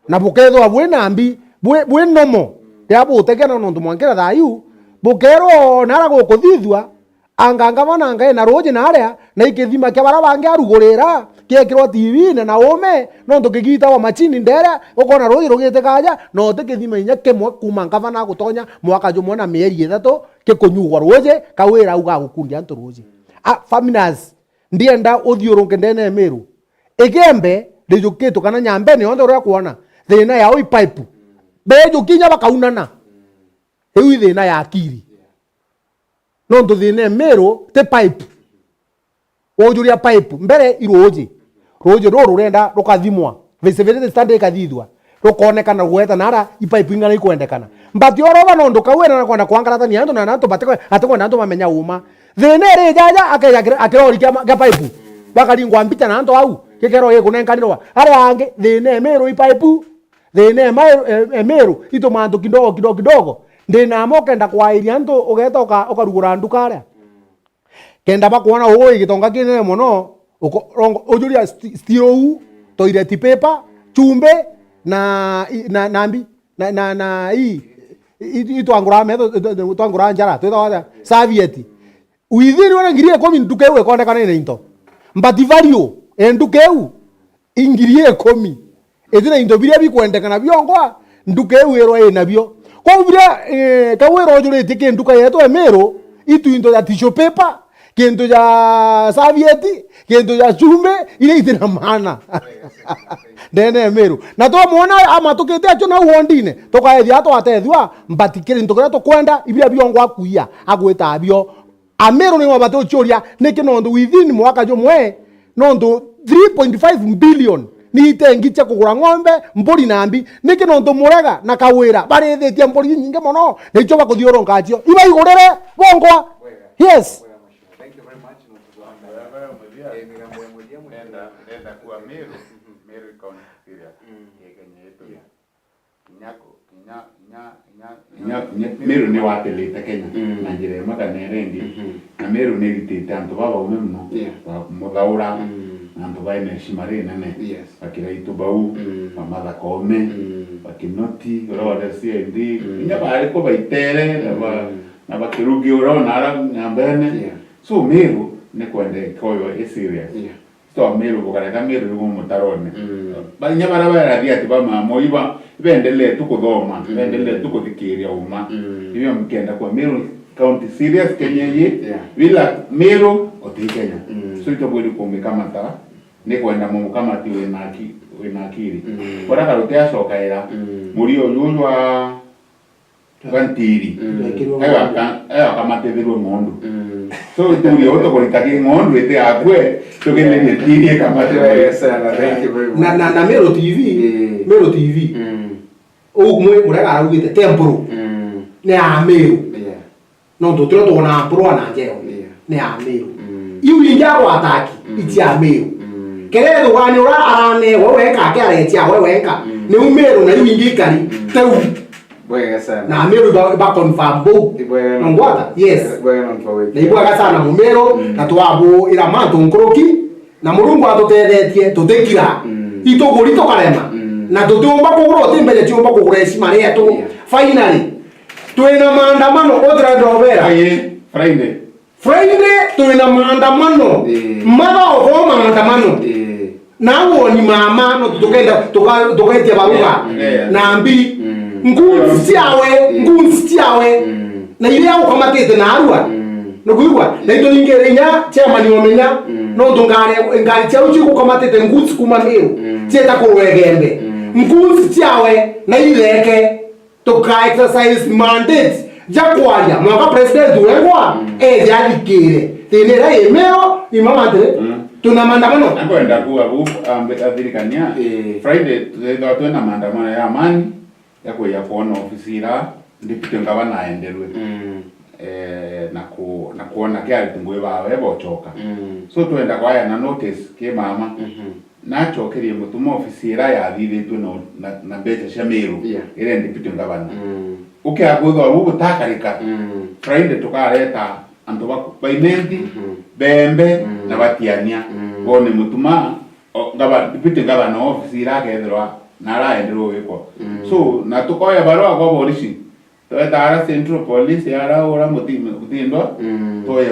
Na bukethirwa bwi na mbi, bwi, bwi nomo, riria butegena nontu mwankira thayu, bukerwa o nara gukuthithua, anga ngavana anga ena ruuji naria, na ikithima kia baria bangi arugurira, kiekirwa T V-ine na ume, nontu kigitagwa macini nderia, ukona ruuji rugitikaja, na uti kithima inya kimwe kuuma ngavana agutonya mwaka jumwe na mieri ithatu, gikunyugwa ruuji, Kawira auga agukundia antu ruuji. A, Faminas, ndienda uthiurunke ndene ya Miru. Igembe rijukitwe kana Nyambene yonthe uria kwona, thina yao i pipe. Bejuki inya bakaunana. Iu i thina ya akiri. Nontu thina ya Miru ti pipe. Ujuria pipe mbere i ruuji. Ruuji ruru rurenda rukathimwa. Feasibility study ikathithua. Rukoonekana rugweta na ara i pipe ing'ana ikwendekana. But oroba nondu kau ena nakwenda kwangaratania antu na antu batiko-, atikwenda antu bamenya uma. Thina iri jaja akeja kir-, akirori kia ma-, kia pipe. Bakaringwa mbicha na antu au. Gikero gikunenkanirwa. Aria angi, thina e Meru i pipe. Thina e Meru, e, e Meru, ituma antu kidogo, kidogo, kidogo. Ndina ama ukenda kwairia antu, ugeta uka-, ukarugura nduka aria. Kenda bakwona uu i gitonga kinene mono, uko-, rongo-, ujuria sti-, steel uu, toilet paper, chumbi, na, i-, na, na mbi, na, na, na i, i, i, itwangura metho, itwangura njara, twitawa atia? Serviette. Within ona ngiri ikumi nduka iu ikondekana ina into. But value, e nduka iu, i ngiri ikumi. Iti na into biria bikwendekana bionkwa, nduka iu irwa inabio. Kwou biria, eh, kau irojuritie ki nduka yetu e Meru, itu into ja tissue paper, kintu ja serviette, kintu ja chumbi, iria iti na maana. Ndene e Meru. Na twamwona amatukite acio nau wondine, tukaethia twatethua, but kintu kiria tukwenda, ibiria bionkwa akuia, agwita abio. Ameru ni mabati uciuria, niki nontu within mwaka jumwe, nontu three point five billion ni itengi cia kugura ng'ombe, mburi na mbi. Niki nontu Murega na Kawira barithitie mburi inyingi mono, na icio bakuthiurunka cio. Ibaigurire bonkwa. Yes. Thank you very much. Ndenda, ndenda kuwa Meru, Meru ikaona serious. Mm. Kenya yetu. Yeah. Kinya ku-, kinya, kinya, kinya, kinya, kinya Meru ni watilite Kenya, mm, na njira imwe kana iria ingi. Mhm. Na Meru ni iritite antu babaume mono, yeah, ba Muthaura, mm, na antu baina heshima rinene. Yes. Bakiraitu bau, mm, ba Martha Koome, mm, ba Kinoti, uria wari C I D, mm, kinya bariku baitere, na ba, mm, na ba Kirugi uria ona ara nyambene. Yeah. So Meru ni kwenda ikoywa i serious. Yeah. Twa Meru bukarega Meru ibu mutarone. Mm. Ba-, inya baria barathi ati ba mama iba, bendelee tu kuthoma, mm, bendelee tu kuthikiria uma. Mm. Ibe mkenda kwa Meru County serious Kenya ii. Yeah. Bila Meru uti Kenya. Mm. So itobwiri kumika matara, ni kwenda mukamati wina aki-, wina akiri. Mm. Kora karuti acokaira, mm, murio uyu wa Gantiri. Mm. Ega ka-, ega kamatithirwe ng'ondu. Mm. So, ituria utukurita ki ng'ondu iti akue, tugenerie tiri ikamatithirwe. Yes, sir, thank you very much. Na, na, na Meru T V, eh, Meru T V. Mm. Uu mwe-, Murega araugite temple. Mm. Ni ya Meru. Yeah. Nontu turia twona Mburwa na Njeo. Yeah. Ni ya Meru. Mm. Iu ingi agwataki, mm, ici ya Meru. Mm. Kere thugani ura aranegwa wenka, ake aretia we wenka. Mm. Ni u Meru na iu ingi ikari, mm, teu. Bwega sana. Na Meru ba, ba confirm bou. Ibwega. Nongwata? Yes. Ibwega nontu wa wiki. Na ibwega sana Mumeru, mm, na twabuira mantu nkuruki, na Murungu atutethetie, tutikira. Mm. Ituguri tukarema. Mm. Na tutiumba kugura, uti mbere tiumba kugura heshima rietu. Yeah. Finally, twina maandamano, utirenda ubera. Aye, Friday. Friday twina maandamano. Ii. Mother of all maandamano. Ii. Na woni mama, no tukenda, tuka-, tugetia baruga. Ii. Na mbi. Mm. Nguns ciawe, ii, nguns ciawe. Mm. Na iria ukamatite na arua. Mm. Nukuigua? Na ituringire inya chairman omenya. Mm. No tungare, ngari ciau cigukamatite nguns kuma Meru. Mm. Cieta kurwa Igembe. Mm. Nguns ciawe, na ireke. Tuka exercise mandate ja kwaria, mwanka president wengwa, mm, eje athikire. Thina iria i Meru, imama atiri, mm, tuna maandamano. Nakwenda kuga bu, ambe athirikania, ii, Friday tuthithwa twina maandamano ya amani, ya kuja kuona ofisi ira deputy governor aenderwe. Mm. Eh, na ku-, na kuona ke ariti ngui bawe bochoka. Mm. So twenda kwaya na notice ki mama. Mhm. Nachokerie Mutuma ofisi ira yathithitue na, na, na mbeca cia Meru, yeah, iria deputy governor. Mm. Ukea kwithwa bu butakarika. Mm. Friday tukareta antu ba, ba Imenti, mhm, Bembe, mm, na Batiania. Mm. Bone Mutuma, o, gava-, deputy governor ofisi ira akethirwa na araenderwa gwikwa. Mm. So, na tukoya barua kwa borisi. Tweta ara Central Police, ara ura muti-, mutindwa, mm, toye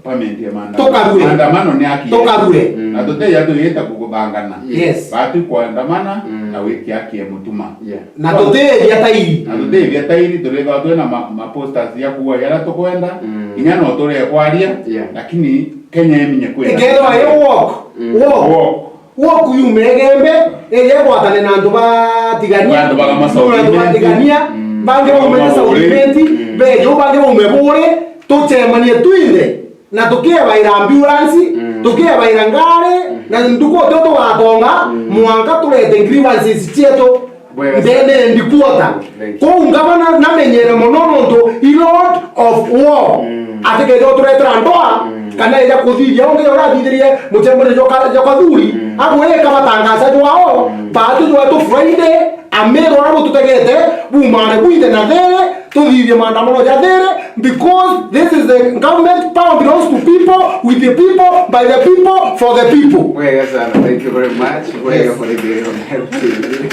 permit ya maandamano. Tukarue. Maandamano ni aki. Tukarue. Mm. Na tuteya tuyita kukuthangana. Yes. Batu kuandamana, mm, na wiki aki ya Mutuma. Yeah. Na tuteya tairi. Na tuteya tairi, turithwa twina ma, ma posters ya kuwa yara tukwenda. Mm. Inya no tore kwaria, yeah, lakini Kenya iminye kwina. Ikethwa i walk. Mm. Walk. Walk. Walk yume Igembe, iria igwatane na antu ba Tigania, antu ba Gamasau, na antu ba Imenti. Tigania, mm, bangi baume Gamasau Imenti, mm, beje, bangi baume Buri, tucemanie twinthe, na tukiabaira ambulance, mm, Tukiabaira ngari, na nduku tu tugatonga, mwanka turete grievances cietu. Bwega sana. Ndene ndikwota. Thank you. Kou ngavana namenyere mono nontu he lord of war. Atikethira uturetera ndoa, kana eja kuthithia ungi urathithirie mucemanio jwa ka-, jwa kathuri, agwika matangaza jwao, baatu jwetu Friday, Ameru aria bututegete, bumane bwinthe na thiiri, tuthithie maandamano ja thiiri, because this is the government, power belongs to people, with the people, by the people, for the people. Bwega sana, thank you very much. Bwega. Yes. Kurithia Meru T V.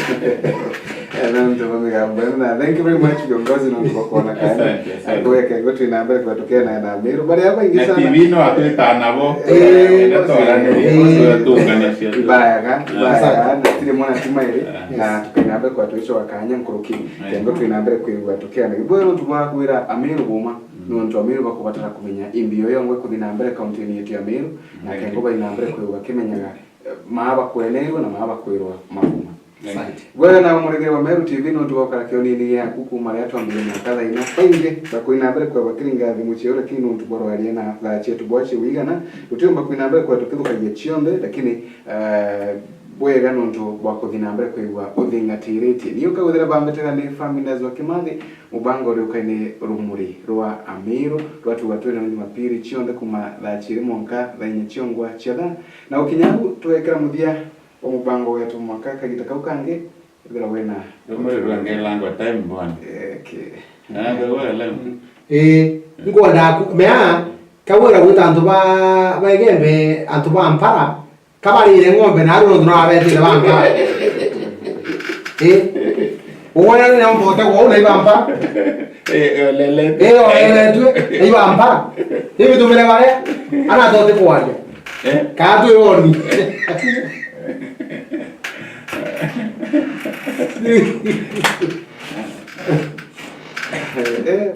Eh, nontu bwa migambo ino, na thank you very much, viongozi, nontu bwa kwona kanya. Asante, asante. Ngweke ngo twina mbere kwa tukena na Meru. Bari aba ingi sana. Na T V ino atwita nabo. Eh, enda twarane, eh, tuunganishe tu. Ibaya ga, ibaya ga, asante. Na tiri mwana tima iri. Na tukaina mbere kwa tuico wa kanya nkuruki. Kenda twina mbere kwigua tukiana. Ibwe nontu bwa kwira Ameru buma, nontu Ameru bakubatara kumenya imbi yo yongwe kuthi na mbere kaunti-ini yetu ya Meru, na kengo baina mbere kwigua kimenyaga, eh, maa bakwenerwa na maa bakwirwa mabuma. Asante. Bwega na umurigire wa Meru T V nontu bwa gukara kionini giaku kuma riria twambire mwaka thaina. Baingi bakuina mbere kwa bakiringa thimu ciao, lakini nontu bwa rwaria na thaa cietu bwaci wigana, tutiumba kuina mbere kwa tukithukagia cionthe, lakini Eh, bwega nontu bwa kuthi na mbere kwigua uthingatiritie. Ni ukagwithira bambetera ni Faminas wa Kimathi, mubango uri ukaine rumuri rwa Ameru, rwatuga twina Jumapili cionthe kuma thaa ciiri mwanka thaa inya ciongwa cia thaa. Na ukinya au, tugekira muthia wa mubango wetu mwanka kagita kau kangi, ethira wina rumuri rwa ngelangwa time bwana. Eh, okay. Ah, the way I love. Ii, nkwenda ku-, mea, kawira gwita antu ba, ba Igembe, antu ba Mpara, kabarire ng'ombe na aru nontu no abetire banka. Eh? Uwona ni mbote kwa una ibamba. Eh, eh, lele. Eh, oleletwe, ibamba. Ibi tumire bare, ana tote kwaria. Eh? Ka tu yoni. Eh.